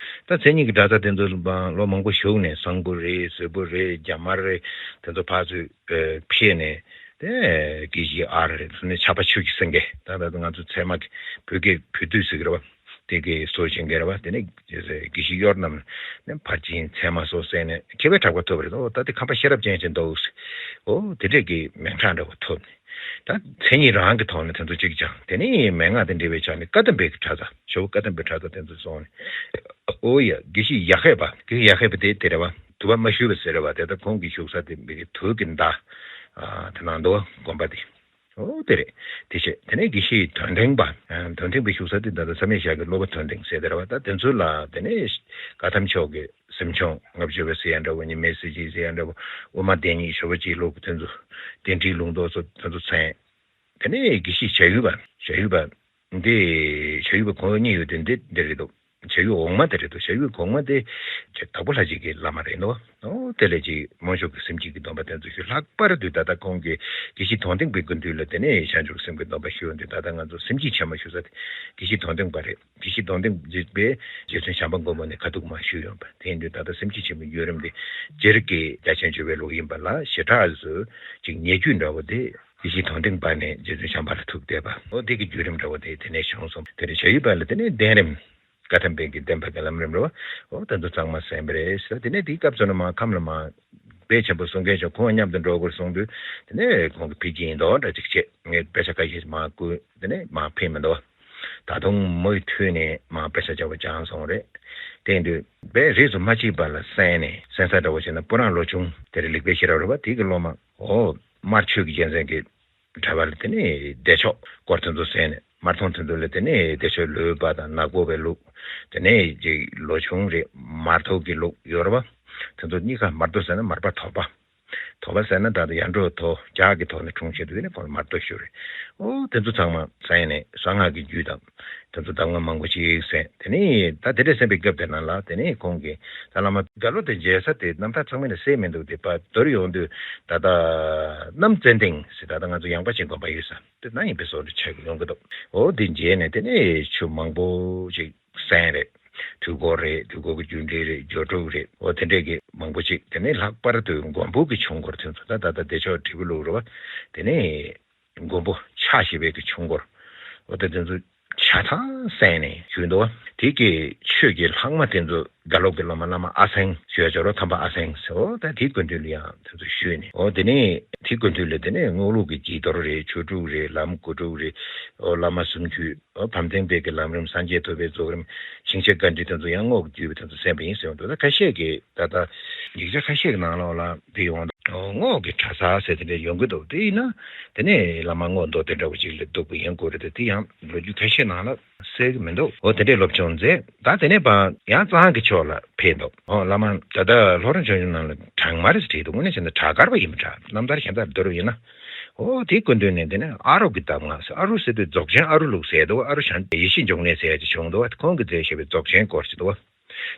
ད་མཚན་ཉིད་ཀྱི་གྲྭ་ས་དེ་ཚོ་ལ་ལོ་མང་པོ་བཞུགས་ནས། བཟང་པོ་རེད། ཟུར་པོ་རེད། རྒྱ་དམར་རེད། དེ་ཚོ་ཕར་ཚུར་ཨ་ཕྱེ་ནས། དེ་དགེ་བཤེས་ཨར་རེད། དེ་ནས་ཕྱྭ་པ་ཆོས་ཀྱི་སེང་གེ། ད་ད་ང་ཚོ་ཚད་མ་གི་བོད་སྐད་བོད་བསྡུས་ཟེར་གི་རེད་བ། དེ་གི་སྲོལ་ཕྱིན་གི་རེད་བ། དེ་ནས་དགེ་བཤེས་གཡོར་རྣམས་ནས་ཕར་ཕྱིན་ཚད་མ་སོགས་གསན་ནས་མཁས་པའི་གྲགས་པ་ཐོབ་པ་རེད། འོ་ད་དེ་ཁམས་པ་ཤེས་རབ་ཅན་ཅིག་འདུག་འོ་དེ་འདྲས་ཀྱི་མིང་གྲགས་འདྲ་བོ་ཐོབ་ནས། ད་མཚན་ཉིད་རང་གི་ཐོག་ནས་དེ་ཚོ་གཅིག་ཀྱང་། དེ་ནས་མན་ངག་དང་འབྲེལ་བའི་ཆ་ནས་བཀའ་གདམས་པའི་གི་གྲྭ་ས། ཇོ་བོ་བཀའ་གདམས་པའི་གྲྭ་ས་དེ་ཚོ་སོང་ནས། འོ་ཡ། དགེ་བཤེས་ཡ་ཧེ་པ། དགེ་བཤེས་ཡ་ཧེ་པ་དེ་དེ་རེད་བ། དུ་བ་མ་ཞུ་བ་ཟེར་རེད་བ། དེ་ལྟར་ཁོང་གི་བཞུགས་ས་དེ་མི་གི་དུ་གི་མདའ། ཨ་དེ་ནང་དུ་དགོན་པ་དེ། འོ་དེ་རེད། དེ་བྱས་དེ་ནས་དགེ་བཤེས་དོན་ལྡན་པ། ཨ་དོན་ལྡན་པའི་བཞུགས་ས་དེ་ད་ལྟ་བསམ་ཡས་ཞབས་ཀྱི་སློབ་དཔོན་དོན་ལྡན་ཟེར་དེ་རེད་བ། ད་དེ་ཚོ་ལ་དེ་ནས་བཀའ་ཐམ་མཆོག་གི་གཟིམ་ཆུང་ལྔ་བཅུ་པ་ཟེར་ཡ་འདྲ་བོ། ཉི་མའི་གཟི་བརྗིད་ཟེར་ཡ་འདྲ་བོ། དབུ་མ་བདེན་གཉིས་ཞོལ་པ་གཅིག་ལུགས་དེ་ཚོ། རྟེན་འབྲེལ་ལུང་རྟོགས་སོགས་དེ་ཚོ་མཚན། དེ་ནས་དགེ་བཤེས་བྱ་ཡུལ་པ། བྱ་ཡུལ་པ་འདི། བྱ་ཡུལ་པ་གོང་འོག་གཉིས་ཡོད་དེ་འདི་འདི་རེད་འདུག་བྱ་ཡུལ་འོག་མ་དེ་རེད་འདུག་བྱ་ཡུལ་གོང་མ་དེ་དྭགས་པོ་ལྷ་རྗེ་གི་བླ་མ་རེད་འདུག་འོ་དེ་ལས་ཅིག་མང་ཤོས་ཀྱི་སེམས་བསྐྱེད་ཀྱི་སྡོམ་པ་དེ་ཚོ་ཞུ། ལྷག་པར་དུ་ད་ལྟ་ཁོང་གིས་དགེ་བཤེས་དོན་ལྡན་པའི་སྐུ་མདུན་ལ་དེ་ནས་བྱང་ཆུབ་སེམས་ཀྱི་སྡོམ་པ་ཞུ་འདུག་ད་ལྟ་ང་ཚོ་སེམས་བསྐྱེད་ཆེན་མོ་ཞུ་ས་དེ་དགེ་བཤེས་དོན་ལྡན་པ་རེད། དགེ་བཤེས་དོན་ལྡན་འཇིགས་པའི་རྗེ་བཙུན་བྱམས་པ་མགོན་པོ་ནས་ཁ་ཐུག་མ་ཞུས་ཡོང་པ། དེ་ཡིན་དུས་ད་ལྟ་སེམས་བསྐྱེད་ཆེན་མོའི་བརྒྱུད་རིམ་དེ་སྤྱིར་གྱི་རྒྱ་ཆེན་སྤྱོད་པའི་ལུགས་ཡིན་པ་ལ་ཞེ་དྲག་སུ་ཅིག་ཉེ་བརྒྱུད་འདྲ་བོ་དེ་དགེ་བཤེས་དོན་ལྡན་པ་ནས་རྗེ་བཙུན་བྱམས་པ་ལ་ཐུག་བསྡད་པ། འོ་དེ་གི་བརྒྱུད་རིམ་འདྲ་བོ་དེ་དེ་ནས་བྱུང་སོང་། དེ་ནས་བྱ་ཡུལ་པ་ལ་དེ་ནས་བདེན་རིམ། བཀའ་ཐམ་པའི་གི་བདེན་པ་གི་ལམ་རིམ་རེད་བ། འོ་དེ་ཚོ་ཚང་མ་གསན་པ་རེད་ཟེར། དེ་ནས་དེའི་སྐབས་སུ་ནི་མ་ཁམས་ལ་མ་དཔེ་ཆེན་པོ་གསུང་མཁན་ཅིག་ཁོང་མཉམ་དུ་འགྲོ་དགོས་གསུངས་དུས། དེ་ནས་ཁོང་གིས་ཕེབས་ཀྱི་ཡིན་མདོག་འདྲ་ཅིག་བྱས། ངས་དཔེ་ཆ་ཁ་ཤས་མར་བསྐུར། དེ་ནས་མར་ཕེབས་མི་འདུག་ད་དུང་མུ་མཐུད་ནས་མར་དཔེ་ཆ་བྱ་བ་སྦྱངས་སོང་རེད། དེ་ཡིན་དུས་དཔེ་རིས་སུ་མ་ཆད་པ་ལ་གསན་ནས། གསན་ས་འདྲ་བོ་བྱས་ན་སྤུ་རང་ལོ་ཆུང་དེ་རིང་ལེགས་པའི་ཤེས་རབ་རེད་བ། དེ་གི་སློབ་མ། འོ་དམར་ཆོས་ཀྱི་རྒྱལ་མཚན་གྱི་གྲྭ་པ་ལ་དེ་ནས་བདེ་མཆོག་སྐོར་དེ་ཚོ་གསན་ནས། དམར་མཐོང་དེ་ཚོ་ལ་དེ་ནས་བདེ་མཆོག་ལུས་པ་དང་ནག་པོ་བའི་ལུགས། དེ་ནས་ཅིག་ལོ་ཆུང་རེད། དམར་མཐོ་གི་ལུགས་ཡོད་རེད་བ། དེ་ཚོ་གཉིས་ཀ་དམར་མཐོ་ཟེར་ན་མར་པ་དོག་པ། དོག་པ་ཟེར་ན་ད་ལྟ་ཡར་འབྲོག་དོག་རྒྱག་གི་དོག་ནས་འཁྲུངས་བྱས་དུས་དེ་ནས་ཁོང་ལ་དམར་མཐོ་ཞུ་རེད། འོ་དེ་ཚོ་ཚང་མ་གསན་ནས་གསང་སྔགས་ཀྱི་རྒྱུད་དང་དེ་ཚོ་གདམས་ངག་མང་པོ་ཞིག་གསན། དེ་ནས་ད་དེ་འདྲ་གསན་པའི་སྐབས་དེ་ནང་ལ་དེ་ནས་ཁོང་གིས་ད་བླ་མ་རྒྭ་ལོ་དེ་མཇལ་ས་དེ་རྣམ་ཐར་ཚང་མ་ནས་གསལ་མི་འདུག་དེ་ཕར་དོར་ཡོང་དུས་ད་ལྟ་གནམ་ཙན་དན་ཟེར། ད་ལྟ་ང་ཚོ་ཡངས་པ་ཅན་དགོན་པ་ཡོད་ས་དེ་ན་ཡིན་པའི་བཟོ་འདྲ་ཆགས་ཀྱི་ཡོང་གི་འདུག་འོ་དེ་མཇལ་ནས་དེ་ནས་ཆོས་མང་པོ་ཞིག་གསན་རེད། དུས་འཁོར་རེད། དུས་འཁོར་གྱི་རྒྱུད་འགྲེལ་རེད། སྦྱོར་དྲུག་རེད། འོ་དེ་འདྲས་ཀྱི་མང་པོ་ཅིག་དེ་ནས་ལྷག་པར་དུ་མགོན་པོ་གི་ཆོས་འཁོར་དེ་ཚོ། ད་ད་ལྟ་བདེ་མཆོག་དྲིལ་བུ་ལུགས་རེད་བ། དེ་ནས་མགོན་པོ་ཕྱག་བཞི་པའི་གི་ཆོས་འཁོར། འོ་དེ་དེ་ཚོ་ཆ་ཚང་གསན་ནས་ཞུས་འདུག་བ། དེ་གི་ཆོས་ཀྱི་ལྷག་མ་དེ་ཚོ་རྒྭ་ལོ་གི་བླ་མ་བླ་མ་ཨ་སེང་ཞུ་ཡ་ཅོག་རོ་ཐམ་པ་ཨ་སེང་ཟེར། འོ་ད་དེའི་སྐུ་མདུན་ལ་ཡང་དེ་ཚོ་ཞུས་ནས། འོ་དེ་ནས་དེའི་སྐུ་མདུན་ལ་དེ་ནས་རྔོག་ལུགས་ཀྱི་བྱི་དོར་རེད། ཆོས་དྲུག་རེད། ལམ་དགུ་དྲུག་རེད། འོ་བླ་མ་སུམ་ཅུ། འོ་བམ་བསྟན་པའི་གི་ལམ་རིམ། སངས་རྒྱས་ཐོབ་པའི་རྫོགས་རིམ། ཞིང་གཤེགས་བཀའ་དྲིན་དེ་ཚོ་ཡང་རྔོག་བརྒྱུད་པའི་དེ་ཚོ་གསན་པ་ཡིན་ཟེར་འདུག་ད་ཁ་ཤས་ཀྱིས་ད་ལྟ་ཡིག་ཆ་ཁ་ཤས་ཀྱི་ནང་ལོགས་ལ་དེ་ཡོང་འདུག་འོ་རྔོག་གི་གྲྭ་ས་ཟེར་དེ་འདྲ་ཡོང་གི་འདུག་དེ་ཡིན་ན་དེ་ནས་བླ་མ་རྔོག་མདོ་སྡེ་འདྲ་བོ་ཅིག་ལ་འདུག་པ་ཡིན་དགོས་རེད། དེ་དེ་ཡང་ལོ་རྒྱུས་ཁ་ཤས་ནང་ལ་ གསལ་གྱི་མི་འདུག་འོ་དེ་འདྲའི་སློབ་སྦྱོང་མཛད། ད་དེ་ནས་པ་ཡང་གཙང་གི་ཕྱོགས་ལ་ཕེབས་འདུག་འོ་བླ་མ་ད་ལྟ་ལྷོ་རོང་ཆོས་འབྱུང་ནང་ལ་བྲག་དམར་ཟེར་བྲིས་འདུག་དངོས་གནས་བྱས་ན་བྲག་དཀར་པོ་ཡིན་པ་འདྲ། རྣམ་ཐར་གཞན་དག་བསྡུར་བ་ཡིན་ན། འོ་དེའི་སྐུ་མདུན་ནས་དེ་ནས་ཨ་རུ་གི་གདམས་ངག་ཟེར། ཨ་རུ་ཟེར་དུས་རྫོགས་ཆེན་ཨ་རུ་ལུགས་ཟེར་འདུག་ཨ་རུ་ཞང་ཡེ་ཤེས་འབྱུང་གནས་ཟེར་ཡ་ཅིག་བྱུང་འདུག་ཁོང་གིས་མཛད་བཞག་པའི་རྫོགས་ཆེན་སྐོར་ཅིག་འདུག་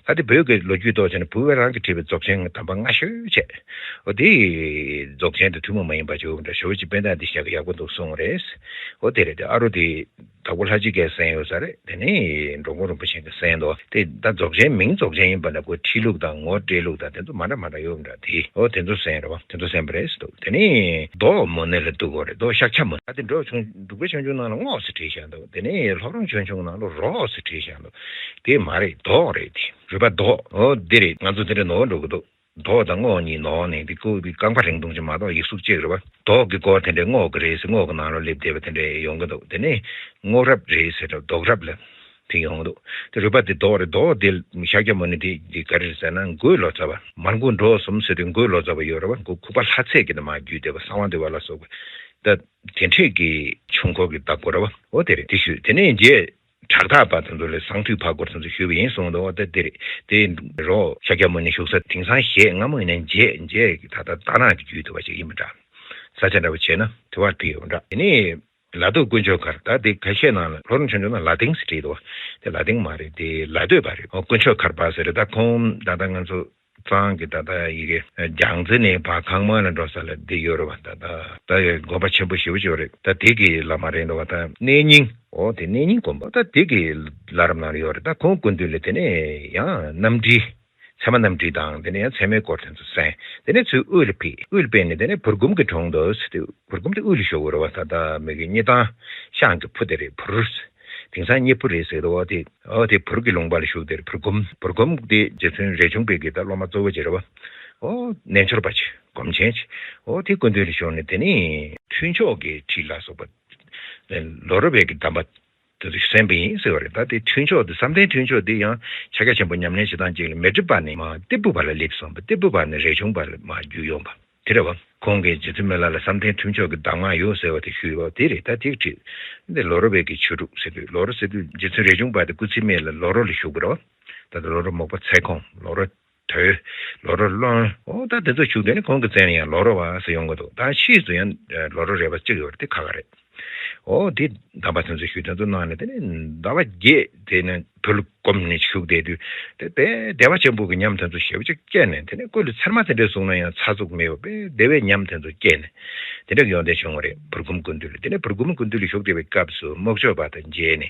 ད་དེ་བོད་ཀྱི་ལོ་རྒྱུས་ཐོག་བྱས་ན་བོད་པ་རང་གིས་བྲིས་པའི་རྫོགས་ཆེན་གྱི་དམ་པ་སྔ་ཤོས་བྱས། འོ་དེ་རྫོགས་ཆེན་དེ་ཐུན་མོང་མ་ཡིན་པ་ཅིག་འདྲ་ཞེ་པོ་ཅིག་དཔེ་དེབ་འདི་བཞག་གི་ཡག་པོ་འདུག་གསུངས་རེད། འོ་དེ་རེད། དེ་ཨ་རུ་དེ་དྭགས་པོ་ལྷ་རྗེ་གིས་གསན་ཡོད་ས་རེད། དེ་ནས་འགྲོ་མགོན་རིན་པོ་ཆེ་གིས་གསན་འདུག་དེ་ད་རྫོགས་ཆེན་མིང་རྫོགས་ཆེན་ཡིན་པ་ན་ཁོའི་ཁྲིད་ལུགས་དང་ངོ་སྤྲད་ལུགས་དང་དེ་ཚོ་མ་འདྲ་མ་འདྲ་ཡོད་འདྲ། དེ་འོ་དེ་ཚོ་གསན་རེད་བ། དེ་ཚོ་གསན་པ་རེད་འདུག་དེ་ནས་མདོ་མོ་ནི་ལ་གཏུག་གོ་རེད། མདོ་ཤཱཀྱ་མུ་ནེ། ད་དེ་འབྲུག་ཆུང་འབྲུག་པའི་ཆོས་འབྱུང་ནང་ལ་རྔོག་ཟེར་བྲིས་བཞག་འདུག་དེ་ནས་ལྷོ་རོང་ཆོས་འབྱུང་ནང་ལ་རོག་ཟེར་བྲིས་བཞག་འདུག་དེ་མ་རེད། མདོག་རེད། དེ་རུས་པ་མདོག་འོ་འདི་རེད། ང་ཚོ་དེ་འདྲ་ནོར་འགྲོ་གི་འདུག་མདོག་དང་རྔོག་གཉིས་ནོར་ནས་དེ་ཁོ་གི་རྐང་པ་རིང་ཐུང་ཅིག་མ་གཏོགས་ཡིག་གཟུགས་གཅིག་རེད་བ། མདོག་གི་སྐོར་དེ་འདྲའི་རྔོག་གི་རེད་ཟེར། རྔོག་གི་ནང་ལ་སླེབས་བསྡད་པ་དེ་འདྲ་ཡོང་གི་འདུག་དེ་ནས་རྔོག་རབ་རེད་ཟེར་རབ་མདོག་རབ་ལ་དེ་ཡོང་གི་འདུག་དེ་རུས་པ་དེ་མདོག་རེད། མདོག་དེ་ཤཱཀྱ་མུ་ནེ་དེ་དེ་ག་རེ་རེད་ཟེར་ན་མགོའི་ལོ་ཙཱ་བ། མར་མགོ་འགྲོ་གསུམ་ཟེར་དུས་མགོའི་ལོ་ཙཱ་བ་ཡོད་རེད་བ། མགོ་ཁུག་པ་ལྷ་ཚད་ཀྱི་ནང་མར་བརྒྱུད་བསྡད་པ། གསང་བ་འདུས་པ་ལ་སོགས་པ། ད་དེ་འཕྲད་ཀྱི་ཆུང་འཁོར་གྱི་བདག་པོ་རེད་བ། འོ་དེ་རེད། དེ་ཞུས། དེ་ནས་རྗེ་བྲག་ཐག་པ་དེ་ཚོ་ལ་གསང་ཐུས་ཕར་སྐོར་དེ་ཚོ་ཞུས་པ་ཡིན་གསུངས་འདུག་འོ་ད་དེ་རེད། དེ་རོག་ཤཱཀྱ་མུ་ནེ་བཞུགས་ས་དེང་སང་གཞས་སྔ་མོ་ཡིན་ན་མཇལ་མཇལ་གྱི་ད་ལྟ་རྟ་ནག་གི་རྒྱུད་དུ་བ་ཞིག་ཡིན་པ་འདྲ། ས་ཆ་འདྲ་བོ་བྱས་ན་དེ་བར་བྲིས་ཡོད་འདྲ། དེ་ནས་ལ་དྭགས་དཀོན་མཆོག་མཁར། ད་དེ་ཁ་ཤས་ནང་ལ་ལྷོ་རོང་ཆོས་འབྱུང་ནང་ལ་དིང་ཟེར་བྲིས་འདུག་དེ་ལ་དིང་མ་རེད། དེ་ལ་སྟོད་པ་རེད། ཨོ་དཀོན་མཆོག་མཁར་པ་ཟེར་རེད། ད་ཁོང་ད་ལྟ་ང་ཚོ་གཙང་གི་ད་ལྟ་ཡི་གེ་རྒྱལ་རྩེ་ནས་ཕར་ཁང་མ་ལ་འགྲོ་ས་ལ་འདི་ཡོད་རེད་བ། ད་ལྟ་ད་ཡི་དགོན་པ་ཆེན་པོ་ཞེ་པོ་ཅིག་ཡོད་རེད། ད་དེ་གི་བླ་མ་རེད་འདུག་བ། ད་གནས་རྙིང་། ཨོ་དེ་གནས་རྙིང་དགོན་པ། ད་དེ་གི་བླ་རབས་ནང་ལ་ཡོད་རེད། ད་ཁོང་སྐུ་མདུན་ལ་དེ་ནས་ཡང་རྣམ་འགྲེལ། ཚད་མ་རྣམ་འགྲེལ་དང་དེ་ནས་ཡང་ཚད་མའི་སྐོར་དེ་ཚོ་གསན། དེ་ནས་ཚུར་དབུས་ལ་ཕེབས། དབུས་ལ་ཕེབས་ནས་དེ་ནས་བུར་སྒོམ་གྱི་གྲོང་དུ་ཟེར་དུས་བུར་སྒོམ་དེ་དབུས་ལ་བཞུགས་ཡོད་རེད་བ། ད་ལྟ་མི་གི་སྙེ་ཐང་ཤང་གི་ཕུ་དེ་རེད། བུར། དེང་སང་སྙེ་ཕུ་རེད་ཟེར་འདུག་འོ་དེ་འོ་དེ་བུར་གྱི་ལུང་པ་ལ་བཞུགས་དེ་རེད། བུར་སྒོམ། བུར་སྒོམ་དེ་རྗེ་བཙུན་རས་ཆུང་པའི་གི་ད་སློབ་མ་གཙོ་བོ་ཅིག་རེད་བ། ཨོ་རྣལ་འབྱོར་པ་ཅིག་སྒོམ་ཆེན་ཅིག་ཨོ་དེ་སྐུ་མདུན་ལ་བཞུགས་ནས་དེ་ནས་ཐུན་མཆོག་གི་ཁྲིད་ལ་སོགས་པ། ལོ་རོ་བའི་གི་གདམས་པ་དེ་ཚོ་གསན་པ་ཡིན་ཟེར་བ་རེད། ད་དེ་ཐུན་མཆོག་དེ་བསམ་གཏན་ཐུན་མཆོག་དེ་ཡང་ཕྱག་རྒྱ་ཆེན་པོ་ཉམས་ལེན་བྱེད་སྟངས་གཅིག་ལ་མེ་ཏྲི་པ་ནས་མར་ཏི་ཕུ་པ་ལ་སླེབས་སོང་བ། ཏི་ཕུ་པ་ནས་རས་ཆུང་པ་ལ་མར་བརྒྱུད་ཡོང་བ་དེ་རེད་བ། ཁོང་གིས་རྗེ་བཙུན་མི་ལ་ལ་བསམ་གཏན་ཐུན་མཆོག་གི་གདམས་ངག་ཡོད་ཟེར་བ་དེ་ཞུས་པ་དེ་རེད། ད་དེ་ཁྲིད་འདི་ལོ་རོ་བའི་གི་ཆོས་དྲུག་ཟེར་དུས་ལོ་རོ་ཟེར་དུས་རྗེ་བཙུན་རས་ཆུང་པ་དེ་སྐུ་ཚེ་སྨད་ལ་ལོ་རོ་ལ་བཞུགས་པ་རེད་བ། ད་ལྟ་ལོ་རོ་མོག་པ་ཚལ་གོང་། ལོ་རོ་དོལ། ལོ་རོ་ཀློང་། ཨོ་ད་དེ་ཚོ་བཞུགས་དེ་ནི་ཁོང་གི་མཚན་ལ་ཡང་ལོ་རོ་བ་ཟེར་ཡོང་གི་འདུག་ད་ཕྱིས་སུ་ཡང་ལོ་རོ་རས་པ་གཅིག་ཡོད་རེད། དེ་ཁ་ཁ་རེད། ཨོ་དེ་གདམས་པ་དེ་ཚོ་ཞུས་དེ་ཚོ་གནང་ནས་དེ་ནི་ཟླ་བ་བརྒྱད་དེ་ནི་བོད་ལ་སྒོམ་ནས་བཞུགས་བསྡད་དུས་དེ་དཔེ་བདེ་བ་ཆེན་པོ་གི་ཉམས་དེ་ཚོ་ཞེ་པོ་ཅིག་སྐྱེས་ནས། དེ་ནི་ཀུན་ལ་ཚེར་མ་དེ་འདྲ་བཟུང་ན་ཡང་ཚ་ཟུག་མེད་པ་དཔེ་བདེ་བའི་ཉམས་དེ་ཚོ་སྐྱེས་ནས་དེ་འདྲ་གི་ཡོང་བསྡད་བྱུང་བ་རེད། བུར་སྒོམ་སྐུ་མདུན་ལ། དེ་ནི་བུར་སྒོམ་སྐུ་མདུན་ལ་བཞུགས་བསྡད་པའི་སྐབས་སུ་རྨོག་ཆོས་པ་དང་མཇལ་ནས།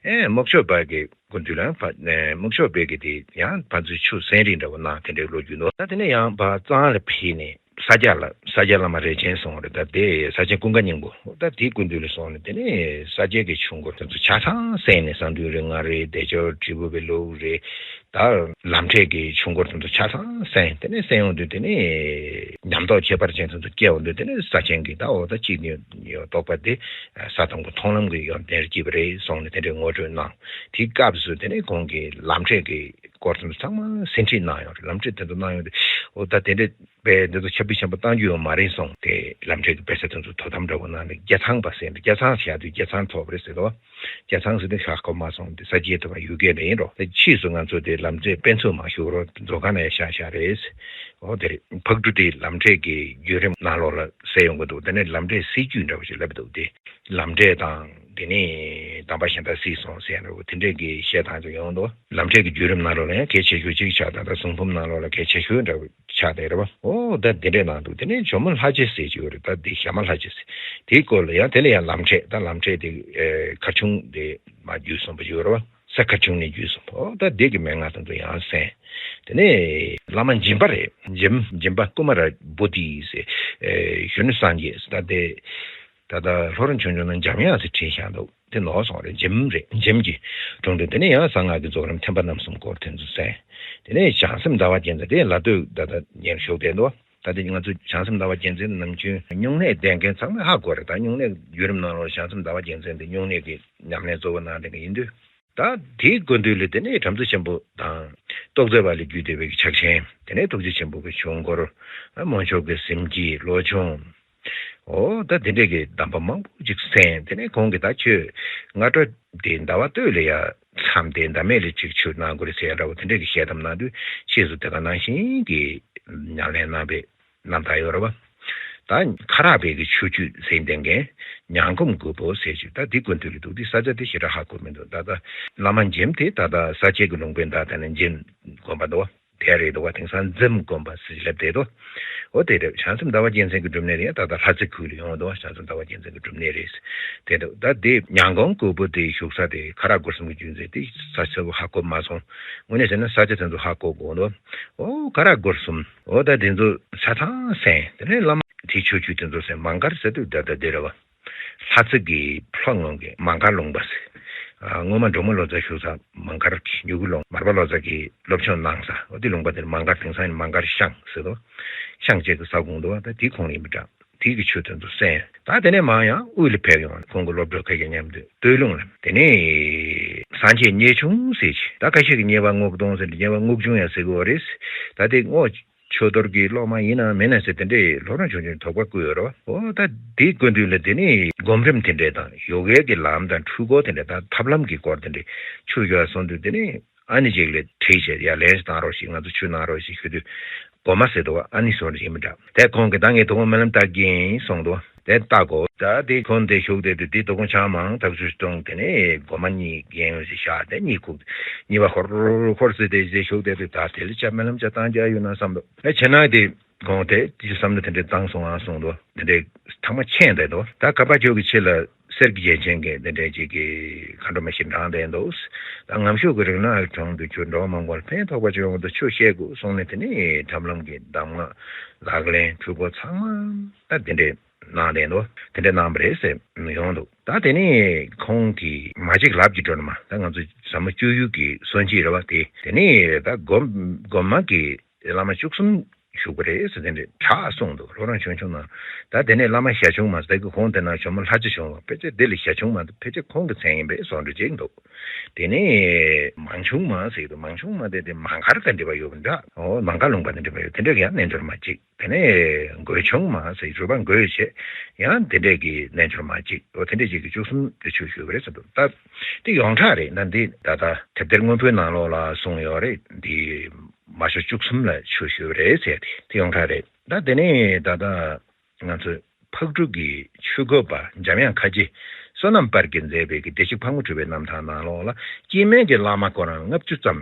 ཨེ་རྨོག་ཆོས་པ་གི་སྐུ་མདུན་ལ་ཕ་ནས་རྨོག་ཆོས་པའི་གི་དེ་ཡང་ཕན་ཚུན་ཆུ་སེང་རིས་འདྲ་བོ་གནང་། དེ་འདྲའི་ལོ་རྒྱུས་འདུག་ད་དེ་ནས་ཡང་ཕར་གཙང་ལ་ཕེབས་ནས་ས་སྐྱ་ལ། ས་སྐྱ་བླ་མ་རས་ཆེན་གསུང་བ་རེད། ད་དེ་ས་ཆེན་ཀུན་དགའ་སྙིང་པོ། ད་དེའི་སྐུ་མདུན་ལ་སོང་ནས་དེ་ནས་ས་སྐྱའི་གི་ཆོས་འཁོར་དེ་ཚོ་ཆ་ཚང་གསན་ནས། གསང་འདུས་རིགས་ལྔ་རེད། བདེ་མཆོག་དྲིལ་བུ་པའི་ལུགས་རེད། ད་ལམ་འབྲས་ཀྱི་ཆོས་འཁོར་དེ་ཚོ་ཆ་ཚང་གསན། དེ་ནས་གསན་ཡོང་དུས་དེ་ནས་ཉམས་རྟོགས་ཁྱད་པར་ཅན་དེ་ཚོ་སྐྱེ་ཡོང་དུས་དེ་ནས་ས་ཆེན་གྱི་ད་འོ་ད་གཅིག་ནི་ཡོད་རྟོགས་པ་དེ་ས་དང་པོ་མཐོང་ལམ་གྱི་ཡོན་ཏན་སྐྱེས་པ་རེད་གསུངས་ནས་དེ་འདྲའི་ངོ་སྤྲོད་གནང་། དེའི་སྐབས་སུ་དེ་ནས་ཁོང་གིས་ལམ་འབྲས་ཀྱི་སྐོར་དེ་ཚོ་ཚང་མ་ཟིན་བྲིས་གནང་ཡོད་རེད། ལམ་འབྲས་དེ་ཚོ་གནང་ཡོང་དུས་འོ་ད་དེ་འདྲ་པས་འདི་ཚོ་ཁྱབ་སྤེལ་ཆེན་པོ་གཏང་རྒྱུ་ཡོད་མ་རེད་གསུངས་ཏེ། ལམ་འབྲས་ཀྱི་དཔེ་ཆ་དེ་ཚོ་དོ་དམ་འདྲ་བོ་གནང་ནས་རྒྱ་ཚང་པ་ཟེར་ནས། རྒྱ་ཚང་བྱས་དུས་རྒྱ་ཚང་ཐོབ་རེད་ཟེར་དོ། རྒྱ་ཚང་ཟེར་དུས་ཤ་ཁོ་མ་སོང་དེ་ས་སྐྱའི་ཐོབ་པ་ཡུལ་སྐད་ལ་ཡིན་རོ། དེ་ཕྱིས་སུ་ང་ཚོ་དེ་ལམ་འབྲས་དཔེ་མཛོད་མ་ཞུགས་རོ། མཛོད་ཁང་ན་ཡང་བཞག་བཞག་རེད། འོ་དེ་རེད། ཕག་གྲུ་དེ་ལམ་འབྲས་ཀྱི་བརྒྱུད་རིམ་ནང་ལོགས་ལ་གསལ་ཡོང་གི་འདུག་དེ་ནས་ལམ་འབྲས་སྲིད་བྱུས་འདྲ་བོ་ཞིག་ལབ་འདུག་དེ་ལམ་འབྲས་དང་དེ་ནས་གདམས་པ་གཞན་དག་སྲིད་སོང་ཟེར་ཡ་འདྲ་བོ་དེ་འདྲས་ཀྱི་བཤད་སྟངས་ཅིག་ཡོང་འདུག་ལམ་འབྲས་ཀྱི་བརྒྱུད་རིམ་ནང་ལོགས་ལ་ཡང་གལ་ཆེ་ཤོས་གཅིག་ཆགས། ད་ལྟ་གསུང་འབུམ་ནང་ལོགས་ལ་གལ་ཆེ་ཤོས་འདྲ་བོ་ཆགས་བསྡད་རེད་བ། ཨོ་ད་འདི་འདྲས་གནང་འདུག་དེ་ནས་ཇོ་མོ་ལྷ་རྗེ་ཟེར་གྱི་ཡོད་རེད། ད་འདི་ཞྭ་དམར་ལྷ་རྗེ་ཟེར། དེའི་སྐོར་ལ་ཡང་དེ་ལ་ཡང་ལམ་འབྲས། ད་ལམ་འབྲས་དེ་ཨེ་མཁར་ཆུང་དེ་མར་བརྒྱུད་སོང་བ་ཡོད་རེད་བ། ས་མཁར་ཆུང་ནས་བརྒྱུད་སོང་བ། ཨོ་ད་འདི་གི་མན་ངག་དེ་ཚོ་ཡང་གསན། དེ་ནས་བླ་མ་འཇིམ་པ་རེད། འཇིམ། འཇིམ་པ་ཀུ་མ་ར་བོ་དྷི་ཟེར། ཨེ་གཞོན་ནུ་སངས་རྒྱས་ཟེར། ད་དེ་ད་ལྟ་ལྷོ་རོང་ཆོས་འབྱུང་ནང་འཇམ་དབྱངས་ཟེར་བྲིས་བཞག་འདུག་དེ་ནོར་སོང་རེད། འཇིམ་རེད། འཇིམ་གྱི་དྲུང་དུ། དེ་ནས་ཡང་གསང་སྔགས་ཀྱི་རྫོགས་རིམ་ཐེག་པ་རྣམ་གསུམ་སྐོར་དེ་ཚོ་གསན། དེ་ནས་བྱང་སེམས་ཟླ་བ་རྒྱལ་མཚན་དེ་ལ་སྟོད་ད་ལྟ་ཉེར་ཞུགས་བསྡད་འདུག་ད་དེ་ང་ཚོ་བྱང་སེམས་ཟླ་བ་རྒྱལ་མཚན་ནམ་རྒྱུན་སྨྱུང་གནས་ལྡན་མཁན་ཚང་མས་ཧ་གོ་རེད། ད་སྨྱུང་གནས་བརྒྱུད་རིམ་ནང་ལོགས་བྱང་སེམས་ཟླ་བ་རྒྱལ་མཚན་དེ་སྨྱུང་གནས་ཀྱི་ཉམས་ལེན་གཙོ་བོ་གནང་བསྡད་མཁན་ཡིན་དུས། ད་དེའི་སྐུ་མདུན་ལ་དེ་ནས་བྲམ་ཟེ་ཆེན་པོ་དང་ཏོག་ཙེ་བ་ལས་བརྒྱུད་བསྡད་པའི་ཕྱག་ཆེན། དེ་ནས་ཐུགས་རྗེ་ཆེན་པོ་གི་ཆོས་འཁོར། མོན་ཆོས་ཀྱི་གཟིམ་དཀྱིལ། ལོ་ཆུང་། འོ་ད་དེ་འདྲས་ཀྱི་གདམས་པ་མང་པོ་ཅིག་གསན། དེ་ནས་ཁོང་གིས་ད་ཁྱོད་སྔ་དྲོ་དེ་ཟླ་བ་སྟོད་ལ་ཡ་མཚམས་དེ་ཟླ་མེད་ལ་ཅིག་ཆུ་གནང་དགོས་རེད་ཟེར་ཡ་འདྲ་བོ་དེ་འདྲས་ཀྱི་བཤད་གཏམ་གནང་དུས་ཕྱིས་སུ་དེ་ག་ནང་བཞིན་གྱི་ཉམས་ལེན་གནང་བའི་རྣམ་ཐར་ཡོད་རེད་བ། ད་ཁ་རག་པའི་གི་ཆོས་བརྒྱུད་ཟེར་མཁན་ཉང་སྒོམ་གོས་པོ་ཟེར་ཅིག་ད་འདི་སྐུ་མདུན་ལ་འདུག་འདི་ས་ཆ་དེ་ཞེ་དྲག་ཧ་གོ་མི་འདུག་ད་ལྟ་བླ་མ་འཇིམ་དེ་ད་ལྟ་ས་སྐྱའི་གི་ལུང་པའི་མདའ་དེ་ནས་འཇིམ་སྒོམ་པ་འདུག་བ། དེ་རེད་འདུག་བ། དེང་སང་འཛིམ་སྒོམ་པ་ཟེར་ལབ་བསྡད་འདུག་འོ་དེ་རེད། བྱང་སེམས་ཟླ་བ་རྒྱལ་མཚན་གྱི་སྒྲུབ་གནས་དེ་ཡང་ད་ལྟ་ལྷ་རྩེ་ཁུལ་ལ་ཡོང་འདུག་བ། བྱང་སེམས་ཟླ་བ་རྒྱལ་མཚན་གྱི་སྒྲུབ་གནས་རེད། དེ་འདུག་ད་དེ་ཉང་སྒོམ་གོས་པོ་དེ་བཞུགས་ས་དེ་ཁ་རག་སྒོ་གསུམ་གྱི་རྒྱུ་མཚན་དེ་ས་ཆ་བོ་ཧ་གོ་མ་སོང་། དངོས་གནས་བྱས་ན་ས་ཆ་དེ་ཚོ་ཧ་གོ་དགོས་འདུག་འོ་ཁ་རག་སྒོ་གསུམ། འོ་ད་དེ་ཚོ་ཆ་ཚང་གསན། དེ་ནས་བླ་མ་དེ་ཆོས་བརྒྱུད་དེ་ཚོ་གསན། མང་མཁར་ཟེར་དུས་ད་ལྟ་དེ་རེད་བ། ལྷ་རྩེ་གི་ལྷོ་ངོས་ཀྱི་མང་མཁར་ལུང་པ་ཟེར། ཨ་སྔོན་མ་འབྲོག་མོ་ལོ་ཙཱ་བཞུགས་ས་མང་མཁར་གྱི་མྱུ་གུ་ལུང་། མར་པ་ལོ་ཙཱ་གིས་སློབ་སྦྱོང་གནང་ས་འོ་དེ་ལུང་པ་དེར་མང་མཁར། དེང་སང་ཡིན་མང་མཁར་ཤང་ཟེར་དོ། ཤང་བཅས་ཀྱི་ས་ཁོངས་འདུག་བ། ད་དེའི་ཁོངས་ཡིན་པ་འདྲ། དེའི་གི་ཆོས་དོན་དུ་གསན། ད་དེ་ནས་མང་ཡང་དབུས་ལ་ཕེབས་ཡོང་། ཁོང་གི་སློབ་གྲོགས་ཁ་ཤས་མཉམ་དུ་སྟོད་ལུང་ལ། དེ་ནས་སངས་རྒྱས་མཉེས་ཆུང་ཟེར་ཅིག་ད་ཁ་ཤས་ཀྱིས་མཉེས་པ་སྔོ་གདོང་ཟེར། མཉེས་པ་སྔོ་ཆུང་ཡང་ཟེར་གི་ཡོད་རེད། ད་དེ་སྔོ་ཆོས་རྡོར་གྱི་སློབ་མ་ཡིན་ན་མིན་ན་ཟེར་དེ་འདྲའི་ལྷོ་རོང་ཆུང་ཆུང་དོགས་པ་བསྐུལ་ཡོད་རེད་བ། འོ་ད་དེའི་སྐུ་མདུན་ལ་དེ་ནས་སྒོམ་རིམ་དེ་འདྲས་དང་ཡོ་གའི་གི་ལམ་དང་འཁྲུལ་འཁོར་དེ་འདྲས་དང་ཐབས་ལམ་གྱི་སྐོར་དེ་འདྲས་ཆུ་ཡོད་སོང་དུས་དེ་ནས་ཨ་ནེ་ཅིག་ལ་དྲིས་བྱས། ཡ་ལན་ཞིག་བཏང་རོགས་ཞེས། ང་ཚོ་ཆུ་གནང་རོགས་ཞེས་ཞུ་དུས་སྒོམ་མ་ཟེར་འདུག་བ། ཨ་ནེ་སོང་རེད་ཡིན་མི་འདྲ། དེ་ཁོང་གིས་ད་ངས་དོ་དགོང་སྨོན་ལམ་བཏབ་ཀྱི་ཡིན་གསུངས་འདུག་དེ་ལྟ་དགོས། ད་དེ་ཁོང་དེ་བཞུགས་བསྡད་དུས་དེ་དོ་དགོང་ཆང་མང་ཐག་ཆོད་གཏོང་། དེ་ནས་སྒོམ་མ་གཉིས་རྒན་ཡོད་ཞིག་བཞག་དེ་གཉིད་ཁུག་གཉིད་པ་ཧོར་ཧོར་ཟེར་དེ་ཞེས་བཞུགས་བསྡད་དུས་ད་དེ་ལ་ཅག་སྨོན་ལམ་ཅག་བཏང་རྒྱུ་ཡོད་ན་བསམ་འདུག་ཨེ་ཆེ་ན་དེ་དགོང་དེ་ཅི་བསམ་ན་དེ་འདྲའི་བཏང་སོང་ཨ་གསུངས་འདུག་དེ་འདྲའི་ཐག་མ་ཆད་བསྡད་འདུག་ད་ཁ་པ་ཆོས་ཀྱི་ཆེད་ལ་གསེར་གྱི་རྒྱན་ཆེན་གྱི་དེ་འདྲའི་ཅིག་གི་མཁའ་འགྲོ་མ་ཞིག་འབྲངས་བསྡད་འདུག་ད་ངམ་ཤུགས་ཀྱི་རིག་སྣང་གི་དྲུང་དུ་ཁྱོད་འགྲོ་བ་མང་པོར་ཕན་ཐོགས་པ་ཅིག་ཡོང་བར་ཆོས་བཤད་དགོས་གསུངས་ནས། དེ་ནས་ཐབས་ལམ་གྱི་གདམས་ངག་ལག་ལེན་འཁྲུལ་འཁོར་ཚང་མ་ད་དེ་འདྲས་གནང་བསྡད་འདུག་དེ་འདྲས་གནང་བ་རེད་ཟེར་ཡོང་འདུག་ད་དེ་ནས་ཁོང་གིས་མ་གཅིག་ལབ་ཀྱི་འགྲོ་ནི་མ། ད་ང་ཚོ་ཟབ་མོ་སྤྱོད་ཡུལ་གྱི་སྲོལ་འབྱེད་རེད་བ། དེ་དེ་ནས་ད་སྒོམ་སྒོམ་མ་གི་བླ་མ་བཅུ་གསུམ་བཞུགས་པ་རེད་ཟེར་དེ་འདྲས་གྲགས་གསུངས་འདུག་ལྷོ་རོང་ཆུང་ཆུང་ནང་ད་དེ་ནས་བླ་མ་ཞལ་ཆུང་མ་ཟེར་གི་ཁོང་དེ་ན་ཇོ་མོ་ལྷ་རྗེ་བྱུང་བ། ཕལ་ཆེར་དེ་ལས་ཞལ་ཆུང་མ་ཕལ་ཆེར་ཁོང་གི་མཚན་ཡིན་པའི་བཟོ་འདྲ་ཅིག་འདུག་དེ་ནས་མང་ཆུང་མ་ཟེར་གི་འདུག་མང་ཆུང་མ་དེ་དེ་མང་མཁར་དང་འབྲེལ་བ་ཡོད་པ་འདྲ། འོ་མང་མཁར་ལུང་པ་དང་འབྲེལ་བ་ཡོད། དེ་འདྲ་གི་ཡང་རྣལ་འབྱོར་མ་གཅིག་དེ་ནས་མགོ་ཆུང་མ་ཟེར་རུས་པ་མགོ་བྱས་ཡང་དེ་འདྲས་ཀྱི་རྣལ་འབྱོར་མ་གཅིག་འོ་དེ་འདྲས་ཅིག་གི་བཅུ་གསུམ་དེ་ཆོས་ཞུས་པ་རེད་ཟེར་འདུག་ད་དེ་ཡོངས་གྲགས་རེད། ད་འདི་ད་ལྟ་དེབ་ཐེར་སྔོན་པོའི་ནང་ལོགས་ལ་གསུངས་ཡོད་རེད། འདི་མ་ཤོ་བཅུ་གསུམ་ལ་ཆོས་ཞུས་པ་རེད་ཟེར་དེ་དེ་ཡོངས་གྲགས་རེད། ད་དེ་ནས་ད་ལྟ་ང་ཚོས་ཕག་གྲུ་གི་ཆོས་གོས་པ་འཇམ་དབྱངས་ཁ་རྗེ་བསོད་ནམས་དཔལ་གྱིས་མཛད་པའི་གི་བདེ་གཤེགས་ཕག་མོ་གྲུ་པའི་རྣམ་ཐར་ནང་ལོགས་ལ་སྐྱེ་དམན་གྱི་བླ་མ་ཁོ་རང་ལྔ་བཅུ་ཙམ་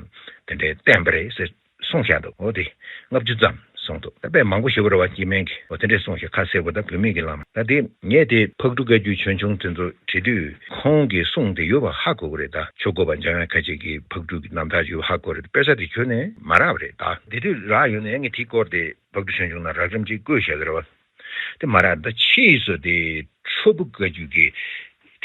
དེ་འདྲའི་བསྟེན་པ་རེད་ཟེར། གསུངས་བཞག་འདུག་འོ་དེ་ལྔ་བཅུ་ཙམ་གསུངས་འདུག་ད་དཔེ་མང་པོ་ཞེ་པོ་རེད་བ། སྐྱེ་དམན་གྱི་འོ་དེ་འདྲས་གསུངས་ཤག་ཁ་གསལ་པོ་ད་བུད་མེད་ཀྱི་བླ་མ། ད་དེ་ངས་དེ་ཕག་གྲུ་བཀའ་བརྒྱུད་ཆོས་འབྱུང་དེ་ཚོ་བྲིས་དུས་ཁོང་གི་གསུང་དེ་ཡོད་པ་ཧ་གོ་གི་རེད། ད་ཆོས་གོས་པ་འཇམ་དབྱངས་ཁ་རྗེ་གི་ཕག་གྲུ་གི་རྣམ་ཐར་ཡོད་པ་ཧ་གོ་རེད། དཔེ་ཆ་དེ་ཁྱོན་ནས་མ་རག་པ་རེད། ད་དེ་དུས་རག་ཡོད་ན་ཡང་ངས་དེའི་སྐོར་དེ་ཕག་གྲུ་ཆོས་འབྱུང་ནང་རགས་རིམ་ཅིག་བཀོད་བཞག་གི་རེད་བ། དེ་མ་རག་ད་ཕྱིས་སུ་དེ་ཁྲོ་ཕུ་བཀའ་བརྒྱུད་ཀྱི་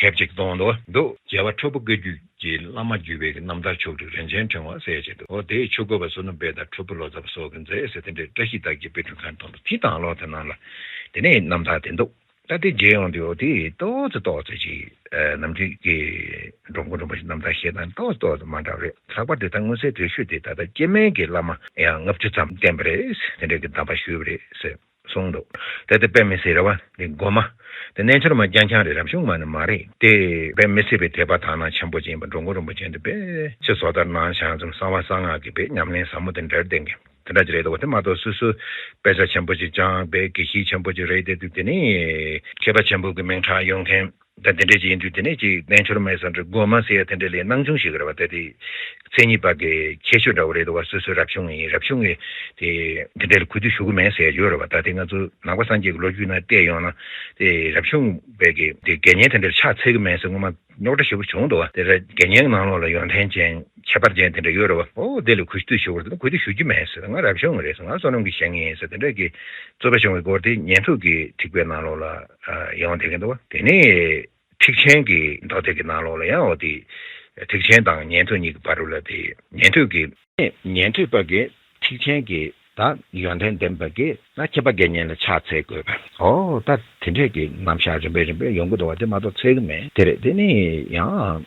དེབ་ཅིག་གཏོང་འདུག་འདུག་རྒྱལ་བ་ཁྲོ་ཕུ་བཀའ་བརྒྱུད་ཀྱི་བླ་མ་བརྒྱུད་པའི་རྣམ་ཐར་ཕྱོགས་བསྒྲིགས་རིན་ཆེན་ཕྲེང་བ་ཟེར་བྱས་འདུག་འོ་དེ་ཆོས་གོས་པ་བསོད་ནམས་དཔལ་དང་ཁྲོ་ཕུ་ལོ་ཙཱ་བ་སོགས་ཀྱིས་མཛད་ཟེར་དེ་འདྲའི་བཀྲ་ཤིས་རྟགས་བརྒྱད་དཔེ་སྐྲུན་ཁང་གཏོང་འདུག་དེའི་ནང་ལོགས་དེ་ནང་ལ་དེ་ནས་རྣམ་ཐར་དེ་འདུག་ད་དེ་མཇལ་ཡོང་དུས་འོ་དེ་ཏོག་ཙེ་ཏོག་ཙེ་ཅིག་ནམ་རྒྱུན་གྱི་འགྲོ་མགོན་རིན་པོ་ཆེ་རྣམ་ཐར་བཤད་སྟངས་ཏོག་ཙེ་ཏོག་ཙེ་མ་འདྲ་བ་རེད། ལྷག་པར་དུ་ད་མངོན་གསལ་དོད་ཤོས་དེ་ད་ལྟ་སྐྱེ་དམན་གྱི་བླ་མ་ཡང་ལྔ་བཅུ་ཙམ་བསྟེན་པ་རེད། དེ་འདྲའི་གི་གདམས་པ་ཞུས་པ་རེད་ཟེར། གསུངས་འདུག་དེ་དེ་དཔེ་མི་སྲིད་རེད་བ། འདི་སྒོམ་མ། དེ་རྣལ་འབྱོར་མ་རྐྱང་རྐྱང་རེད། རབ་བྱུང་མ་ནི་མ་རེད། དེ་དཔེ་མི་སྲིད་པའི་དད་པ་དག་སྣང་ཆེན་པོ་ཅན་ཡིན་པ། འགྲོ་མགོན་རིན་པོ་ཆེ་འདི་དཔེ་ཆེ་བཟོ་ལྟར་སྣང་བྱང་ཙམ་གསང་བ་གསང་སྔགས་ཀྱི་དཔེ་ཉམས་ལེན་ཟབ་མོ་དེ་འདྲར་ལྡན་གྱི་དེ་འདྲ་ཅིག་རེད་འདུག་དེ་མ་གཏོགས་སོ་སོ་དཔེ་ཆ་ཆེན་པོ་ཅིག་སྦྱངས་པའི་དགེ་བཤེས་ཆེན་པོ་ཅིག་རེད་དེ་དུས་དེ་ནི་མཁས་པ་ཆེན་པོ་གི་མིང་གྲགས་ཡོང་མཁན། ད་དེ་འདྲས་ཅིག་ཡིན་དུས་དེ་ནས་ཅིག་རྣལ་འབྱོར་མའི་ས་འབྲུ་སྒོམ་མ་ཟེར་ཡ་དེ་འདྲས་ལས་སྣང་ཆུང་ཞིག་རེད་བ། ད་དེ་མཚན་ཉིད་པ་གི་ཁྱད་ཆོས་འདྲ་བོ་རེད་འདུག་བ། སོ་སོའི་རབ་བྱུང་ཡིན། རབ་བྱུང་གི་དེ་དེ་འདྲས་ལ་གུས་འདུད་ཞུ་གི་མེད་ཟེར་ཡ་ཡོད་རེད་བ། ད་དེ་ང་ཚོ་ནང་པ་སངས་རྒྱས་ཀྱི་ལོ་རྒྱུས་ནང་བལྟས་ཡོང་ན་དེ་རབ་བྱུང་བས་ཀྱི་དེ་དགེ་བསྙེན་དེ་འདྲས་ཕྱག་འཚལ་གི་མེད་ཟེར་སྔོན་མ་རྙོག་དྲ་ཞེ་པོ་བྱུང་འདུག་བ། དེ་ར་དགེ་བསྙེན་ནང་ལོགས་ལ་ཡོན་ཏན་ཅན་ཁྱད་པར་ཅན་དེ་འདྲ་ཡོད་རེད་བ། ཨོ་དེ་ལ་གུས་འདུད་ཞུ་བར་དེ་གུས་འདུད་ཞུ་རྒྱུ་མེད་ཟེར། ང་རབ་བྱུང་རེད་ཟེར། ང་བསོད་ནམས་ཀྱི་བཤེས་གཉེན་ཡིན་ཟེར། དེ་འདྲས་ཀྱི་རྩོད་པ་བྱུང་བའི་སྐོར་དེ་ཉན་ཐོས་ཀྱི་ཐེག་པའི་ནང་ལོགས་ལ་ཡོང་བསྡད་ཀྱི་འདུག་བ། དེ་ནས་ཐེག་ཆེན་གྱི་མདོ་སྡེ་གི་ནང་ལོགས་ལ་ཡང་འོ་དེ་ཐེག་ཆེན་དང་ཉན་ཐོས་གཉིས་ཀྱི་བར་དུ་ལ་དེ་ཉན་ཐོས་ཀྱི་ཉན་ཐོས་པ་གི་ཐེག་ཆེན་གྱི་ད་ཡོན་ཏན་ལྡན་པ་གི་ད་ཁྱད་པར་དགེ་བསྙེན་ལ་ཕྱག་འཚལ་དགོས་པ། ཨོ་ད་དེ་འདྲས་ཀྱི་རྣམ་གཞག་རིམ་པས་རིམ་པས་ཡོང་གི་འདུག་བ། དེ་མ་གཏོགས་འཚལ་གི་མེད། དེ་རེད། དེ་ནི་ཡང་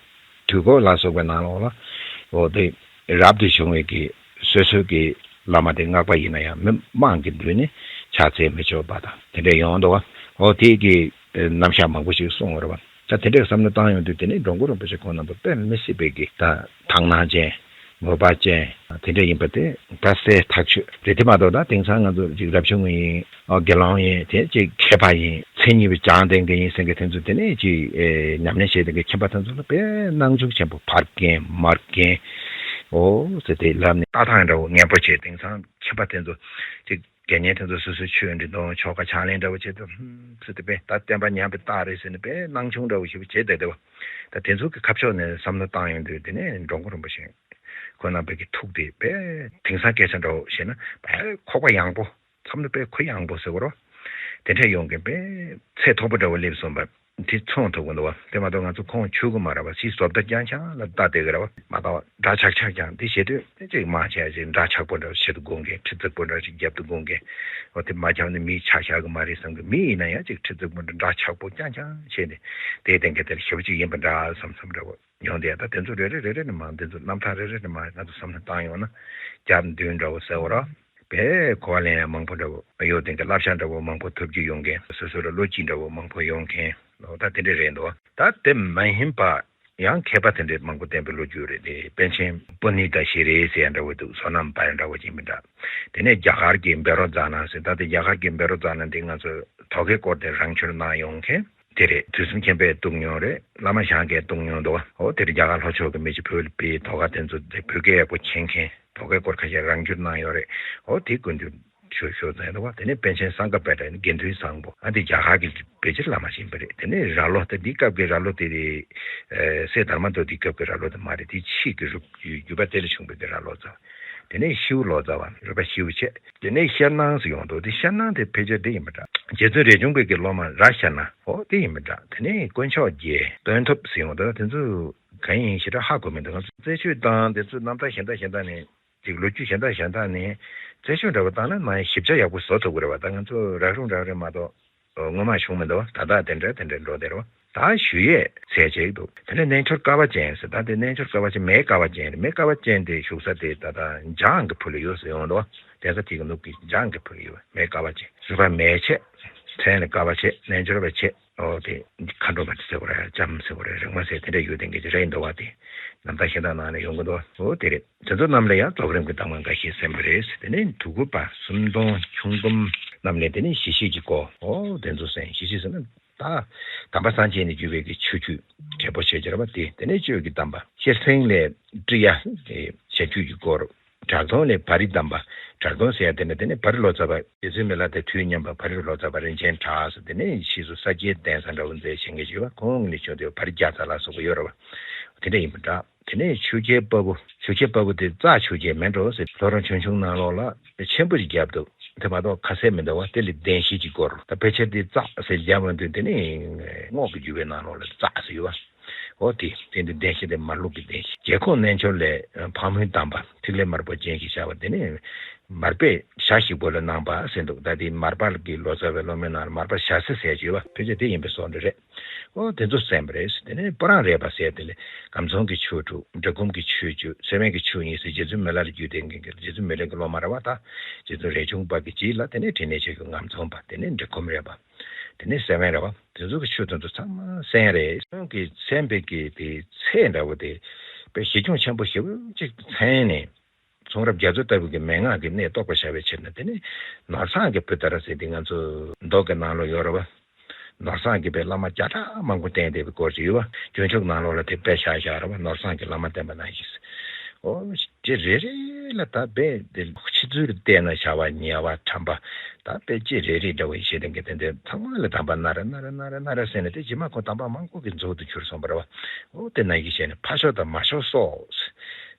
དུས་འཁོར་ལ་སོགས་པའི་ནང་ལོགས་ལ་ཨོ་དེ་རབ་ཏུ་བྱུང་བའི་གི་སོ་སོའི་གི་བླ་མ་དེ་སྔགས་པ་ཡིན་ན་ཡང་མི་དམངས་ཀྱི་མདུན་ནས་ཕྱག་འཚལ་མི་ཆོག་པ་དང་དེ་འདྲས་ཡོང་འདུག་བ། འོ་དེ་གི་རྣམ་གཞག་མང་པོ་ཞིག་གསུངས་ཡོད་རེད་བ། ད་དེ་འདྲའི་བསམ་བློ་བཏང་ཡོང་དུས་དེ་ནས་འགྲོ་མགོན་རིན་པོ་ཆེ་ཁོང་རྣམ་པ་དཔེ་མི་སྲིད་པའི་གི་ད་དག་སྣང་ཅན། མོས་པ་ཅན་དེ་འདྲ་ཡིན་པ་དེ་ད་གསལ་ཐག་ཆོད་རེད། དེ་མ་གཏོགས་ད་དེང་སང་ང་ཚོ་ཅིག་རབ་བྱུང་ཡིན། ཨོ་དགེ་སློང་ཡིན། དེ་ཅིག་མཁས་པ་ཡིན། མཚན་ཉིད་པའི་སྦྱངས་ལྡན་གྱི་ཡིན་ཟེར་མཁན་དེ་ཚོ་དེ་ནས་ཅིག་ཨེ་ཉམས་ལེན་བྱས་ཏེ་མཁན་པ་དེ་ཚོ་ལ་དཔེ་སྣང་ཆུང་ཆེན་པོ། ཕར་རྒན་མར་རྒན་ཨོ་ཟེར་དེ་ལབ་ནས་ལྟ་སྟངས་འདྲ་བོ་ངན་པོ་བྱས། དེང་སང་མཁན་པ་དེ་ཚོ་ཅིག་དགེ་བསྙེན་དེ་ཚོ་སོ་སོའི་ཆོས་འདྲི་དང་ཆོ་ག་ཕྱག་ལེན་འདྲ་བོ་བྱེད་དུས་ཧུམ་ཟེར་དེ་དཔེ་ད་བསྟན་པ་ཉམས་པའི་རྟགས་རེད་ཟེར་ནས་དཔེ་སྣང་ཆུང་འདྲ་བོ་ཞིག་བྱེད་བསྡད་བསྡད་པ། ད་དེ་ཚོ་གི་ཁ་ཕྱོགས་ནས་བསམ་བློ་བཏང་ཡོང་དུས་དེ་ནས་འགྲོ་མགོན་རིན་པོ་ཆེ་ཁོང་རྣམ་པའི་གི་ཐུགས་དེ་དཔེ་དེང་སང་སྐད་ཆ་འདྲ་བོ་བཤད་ན་དཔེ་ཁོག་པ་ཡངས་པོ། བསམ་བློ་དཔེ་ཁོག་ཡངས་པོ་ཟེར་དགོས་རེད། དེ་འདྲ་ཡོང་གི་དཔེ་ཚད་མཐོ་པོ་འདྲ་བོ་སླེབས་སོང་བ། དེ་མཚོན་ཐུབ་ཀྱི་འདུག་བ། དེ་མ་གཏོགས་ང་ཚོ་ཁོང་ཆོས་གོས་མ་རེད་བ། ཕྱིའི་བཟོ་ལྟ་རྐྱང་རྐྱང་ལ་ལྟ་བསྡད་ཀྱི་རེད་བ། མ་གཏོགས་འདྲ་ཆགས་ཆགས་ཀྱང་དེ་བྱེད་དུས་དེ་ཅིག་མ་བྱས་ཅིག་འདྲ་ཆགས་པོ་འདྲ་བྱེད་དུ་དགོངས་མཁན། ཁྲི་བརྩེགས་པོ་འདྲ་ཞིག་རྒྱབ་ཏུ་དགོངས་མཁན། འོ་དེ་མ་བྱས་ནས་མིའི་ཆ་བཞག་གི་མ་རེད་བསམ་གི། མི་ཡིན་ན་ཡང་ཅིག་ཁྲི་བརྩེགས་པོ་འདྲ་འདྲ་ཆགས་པོ་རྐྱང་རྐྱང་བྱས་ནས་དེའི་སྟེང་གི་དེར་ཞེ་པོ་ཅིག་ཡིན་པ་འདྲ་བསམ་བསམ་འདྲ་བོ་ཡོང་དེ། ད་དེ་ཚོ་རེ་རེ་རེ་རེ་ནས་མ། དེ་ཚོ་རྣམ་ཐར་རེ་རེ་ནས་མ་ང་ཚོ་བསམ་བློ་བཏང་ཡོང་ན་བརྒྱ་བདུན་འདྲ་བོ་ཟེར་བ་ར། དཔེ་གོ་བ་ལེན་ཡ་མང་པོ་འདྲ་བོ་ཡོད། དེ་ག་བསླབ་བྱ་འདྲ་བོ་མང་པོ་ཐོབ་རྒྱུ་ཡོང་མཁན། སོ་སོ་ལ་བློ་སྐྱིད་འདྲ་བོ་མང་པོ་ཡོང་མཁན་ལོ། ད་དེ་འདྲ་རེད་འདུག་ད་དེ་མ་ཡིན་པ་ཡང་མཁས་པ་དེ་འདྲའི་མང་པོ་བསྟེན་པའི་ལོ་རྒྱུས་རེད་དེ། པཎ་ཆེན་པུ་ནི་ད་ཤྲཱི་ཟེར་ཡ་འདྲ་བོ་འདུག་བསོད་ནམས་དཔལ་འདྲ་བོ་ཅིག་མི་འདྲ། དེ་ནས་རྒྱ་གར་གྱི་བཻ་རོ་ཙ་ན་ཟེར། ད་དེ་རྒྱ་གར་གྱི་བཻ་རོ་ཙ་ན་དེ་ང་ཚོ་ཐོག་ཁའི་སྐོར་དེ་རང་སྦྱོར་གནང་ཡོང་མཁན། དེ་རེད། དུས་གསུམ་མཁྱེན་པས་གཏུགས་མྱོང་རེད། བླ་མ་ཞང་གིས་གཏུགས་མྱོང་འདུག་འོ་དེ་རེད། རྒྱ་གར་ལྷོ་ཕྱོགས་ཀྱི་མི་ཅིག་བོད་ལ་ཕེབས། ཐོག་ཁ་དེ་ཚོ་དེ་བོད་སྐད་ཡག་པོ་མཁྱེན་མཁན། ཐོག་ཁའི་སྐོར་ཁ་ཤས་རང་སྦྱོར་གནང་ཡོད་རེད། འོ་དེ་ཀུན་ཏུ་ཤོད་ཤོད་ཙང་འདུག་བ། དེ་ནས་པཎ་ཆེན་སཾ་ཀ་པད་དྲ་ནི་དགེ་འདུན་བཟང་པོ། ཨ་དེ་རྒྱ་གར་གྱི་ཕལ་ཆེར་བླ་མ་ཡིན་པ་རེད། དེ་ནས་ར་ལོ། ད་འདི་སྐབས་ཀྱི་ར་ལོ་དེ་རེད། སྲས་དར་མ་མདོ་དེའི་སྐབས་ཀྱི་ར་ལོ་དེ་མ་རེད། དེ་ཕྱིས་ཀྱི་རུ་བརྒྱུད་པ་དེ་ལ་བྱུང་བའི་གི་ར་ལོ་ཙམ། དེ་ནས་ཤིའུ་ལོ་ཙཱ་བ། རོལ་པ་ཤིའུ་བྱས། དེ་ནས་ཤར་སྣང་ཟེར་ཡོང་འདུག་དེ་ཤར་སྣང་དེ་ཕལ་ཆེར་དེ་ཡིན་པ་འདྲ། རྗེ་བཙུན་རས་ཆུང་པའི་གི་སློབ་མ་ར་ཤར་སྣང་འོ་དེ་ཡིན་པ་འདྲ། དེ་ནས་དཀོན་མཆོག་རྒྱལ། སྟོན་ཐོབ་ཟེར་ཡོང་འདུག་དེ་ཚོ་གང་ཡིན་ཞེ་དྲག་ཧ་གོ་མི་འདུག་ང་ཚོ་རྩད་ཆོད་དང་དེ་ཚོ་རྣམ་ཐར་གཞན་དག་གཞན་དག་ནས་ཅིག་ལོ་རྒྱུས་གཞན་དག་གཞན་དག་ནས་རྩད་ཆོད་འདྲ་པོ་བཏང་ན་མ་ཞིབ་ཆ་ཡག་པོ་བཟོ་ཐུབ་ཀྱི་རེད་བ། ད་ང་ཚོ་རག་རུང་རག་རེད་མ་གཏོགས། སྔོན་མ་བྱུང་མི་འདུག་ད་ལྟ་དེ་འདྲ་དེ་འདྲ་འགྲོ་བསྡད་རོ། ད་ཞུ་ཡས་ཟེར་ཅིག་འདུག་དེ་ནས་རྣལ་འབྱོར་དཀའ་བ་ཅན་ཟེར། ད་དེ་རྣལ་འབྱོར་དཀའ་བ་ཅན། མེ་དཀའ་བ་ཅན་རེད། མེ་དཀའ་བ་ཅན་དེ་བཞུགས་ས་དེ་ད་ལྟ་འཇང་གི་ཕུ་ལ་ཡོད་ཟེར་ཡོང་འདུག་གདན་ས་དེ་གི་ནུབ་ཀྱི་འཇང་གི་ཕུ་ལ་ཡོད། མེ་དཀའ་བ་ཅན། རུས་པ་མེ་བྱས། མཚན་ལ་དཀའ་བ་བྱས། རྣལ་འབྱོར་བ་བྱས། ཨོ་དེ་མཁའ་འགྲོ་མ་དེ་ཟེར་བ་རེད། ལྕམ་ཟེར་བ་རེད། རིག་མ་ཟེར། དེ་འདྲ་ཡོད་དེ་འགའ་ཅིག་རེད་འདུག་བ། དེ་རྣམ་ཐར་གཞན་དག་ནང་ནས་ཡོང་གི་འདུག་ཨོ་དེ་རེད། དེ་ཚོ་རྣམས་ལ་ཡང་རྫོགས་རིམ་གྱི་གདམས་ངག་འགའ་ཞིག་གསན་པ་རེད། དེ་ནས་དྲུག་པ་སུམ་སྟོང་ཆུང་སྒོམ་རྣམས་ལས། དེ་ནས་ཞི་ཞི་གི་སྐོར། ཨོ་དེ་ཚོ་གསན། ཞི་ཞི་ཟེར་ན་ད་དམ་པ་སངས་རྒྱས་ནས་བརྒྱུད་པའི་གི་ཆོས་བརྒྱུད་འབྲས་བུ་ཆོས་ཀྱི་ར་བ་དེ། དེ་ནས་གཅོད་ཀྱི་གདམས་པ་ཤེར་ཕྱིན་ལས་ཀྲི་ཡ་ཞབས་ཀྱུ་གི་སྐོར། གྲགས་སྟོང་ལས་བ་རི་གདམས་པ། གྲགས་སྟོང་ཟེར་ཡ་དེ་ནི་དེ་ནས་བ་རི་ལོ་ཙཱ་བ། རྗེ་བཙུན་མི་ལ་དང་དུས་མཉམ་པ་བ་རི་ལོ་ཙཱ་བ་རིན་ཆེན་གྲགས་ཟེར། དེ་ནས་ཕྱིས་སུ་ས་སྐྱའི་གདན་ས་འདྲ་བོ་མཛད་བྱེད་མཁན་ཞིག་ཡོད་པ། ཁོང་ནས་བྱུང་དེ་བ་རི་བརྒྱ་རྩ་ལ་སོགས་པ་ཡོད་རེད་བ། དེ་འདྲ་ཡིན་པ་འདྲ། དེ་ནས་ཆོས་རྒྱལ་དཔའ་བོ། ཆོས་རྒྱལ་དཔའ་བོ་དེ་རྩ་ཆོས་རྒྱལ་མིན་འགྲོ་ཟེར། ལྷོ་རོང་ཆོས་འབྱུང་ནང་ལོགས་ལ་ཆེན་པོ་ཞིག་བརྒྱབ་འདུག་དེ་མ་གཏོགས་ཁ་གསལ་མི་འདུག་བ། དེ་ལས་བདེན་བཞི་གྱི་སྐོར། ད་ཕལ་ཆེར་དེ་རྩ་ཟེར་བརྒྱབ་མ་འདུག་དེ་ནས་རྔོག་གི་བརྒྱུད་པའི་ནང་ལོགས་ལ་རྩ་ཟེར་ཡོད་བ། འོ་དེ་དེ་འདི་བདེན་བཞི་དེ་མར་ལུགས་ཀྱི་བདེན་བཞི། རྒྱལ་ཁོངས་རྣལ་འབྱོར་ལས་ཕག་མོའི་གདམས་པ། ཐིག་ལེ་དམར་པོ་ཅན་གྱིས་བྱ་བ། དེ་ནས་མར་པས་ཞྭ་ཞིག་པོ་ལ་གནང་བ་ཟེར་འདུག་ད་དེ་མར་པ་གི་ལོ་ཙཱ་བའི་སློབ་མའི་ནང་ལ་མར་པ་ཞྭ་སེ་ཟེར་གྱི་ཡོད་པ། ཕལ་ཆེར་དེ་ཡིན་པའི་བཟོ་འདྲ་རེད། ཨོ་དེ་ཚོ་གསན་པ་རེད། དེ་ནས་སྤུ་རང་རས་པ་ཟེར་དེ་ལས་སྒམ་ཚང་གི་ཆོས་དྲུག་འབྲི་གུང་གི་ཆོས་བཅུ། ཚེ་དབེན་གྱི་ཆོས་གཉིས་ཟེར། རྗེ་བཙུན་མི་ལ་ལ་བརྒྱུད་དེ་མཁན་གྱི། རྗེ་བཙུན་མི་ལ་གི་སློབ་མ་རེད་བ། ད་རྗེ་བཙུན་རས་ཆུང་པ་གི་རྗེས་ལ་དེ་ནས་འཕྲིན་ལས་ཆེ་རྒྱུད་སྒམ་ཚང་པ། དེ་ནས་འབྲི་གུང་རས་པ། དེ་ནས་ཚེ་དབེན་རེད་བ། དེ་ཚོ་གི་ཆོས་དེ་ཚོ་ཚང་མ་གསན་རེད། ཁོང་གིས་གསན་པའི་གི་དེ་ཚད་འདྲ་བོ་དེ་དཔེ་གཞི་ཁྱོན་ཆེན་པོ་ཞེ་པོ་ཅིག་མཚོན་ནས། གསུང་རབ་རྒྱ་མཚོ་ལྟ་བུ་གི་མན་ངག་གི་གནད་རྟོགས་པར་བྱ་བའི་ཕྱིར་ན། དེ་ནི་ནོར་བཟང་གི་བུ་ད་ར་ཟེར་དེ་ང་ཚོ་མདོ་གི་ནང་ལོགས་ཡོད་རེད་བ། ནོར་བཟང་གིས་དཔེ་བླ་མ་བརྒྱ་ཕྲག་མང་པོ་བསྟེན་བསྡད་པའི་སྐོར་ཅིག་ཡོད་བ། སྤྱོད་འཇུག་ནང་ལོགས་ལ་དེ་དཔེ་བཞག་བཞག་རེད་བ། ནོར་བཟང་གིས་བླ་མ་བསྟེན་པ་ནང་བཞིན། ཨོ། དེ་རེ་རེ་ལ་ད་དཔེ་དེ་ཕྱི་ཚུལ་བལྟས་ན་བྱ་བ་ཉེ་བ་ཁྲམ་པ། ད་དཔེ་ཅི་རེ་རེ་འདྲ་བོ་ཞེ་དྲན་གྱི་དེ་འདྲ་ཚང་མ་ལ་གདམས་པ་སྣ་རེ་སྣ་རེ་སྣ་རེ་སྣ་རེ་ཟེར་ནས། དེ་རྗེས་མ་ཁོ་གདམས་པ་མང་པོ་གི་མཛོད་དུ་གྱུར་སོང་བ་རེད་བ། ཨོ་དེ་ནང་བཞིན་བྱས་ནས་ཕ་ཤོ་དང་མ་ཤོ་སོགས་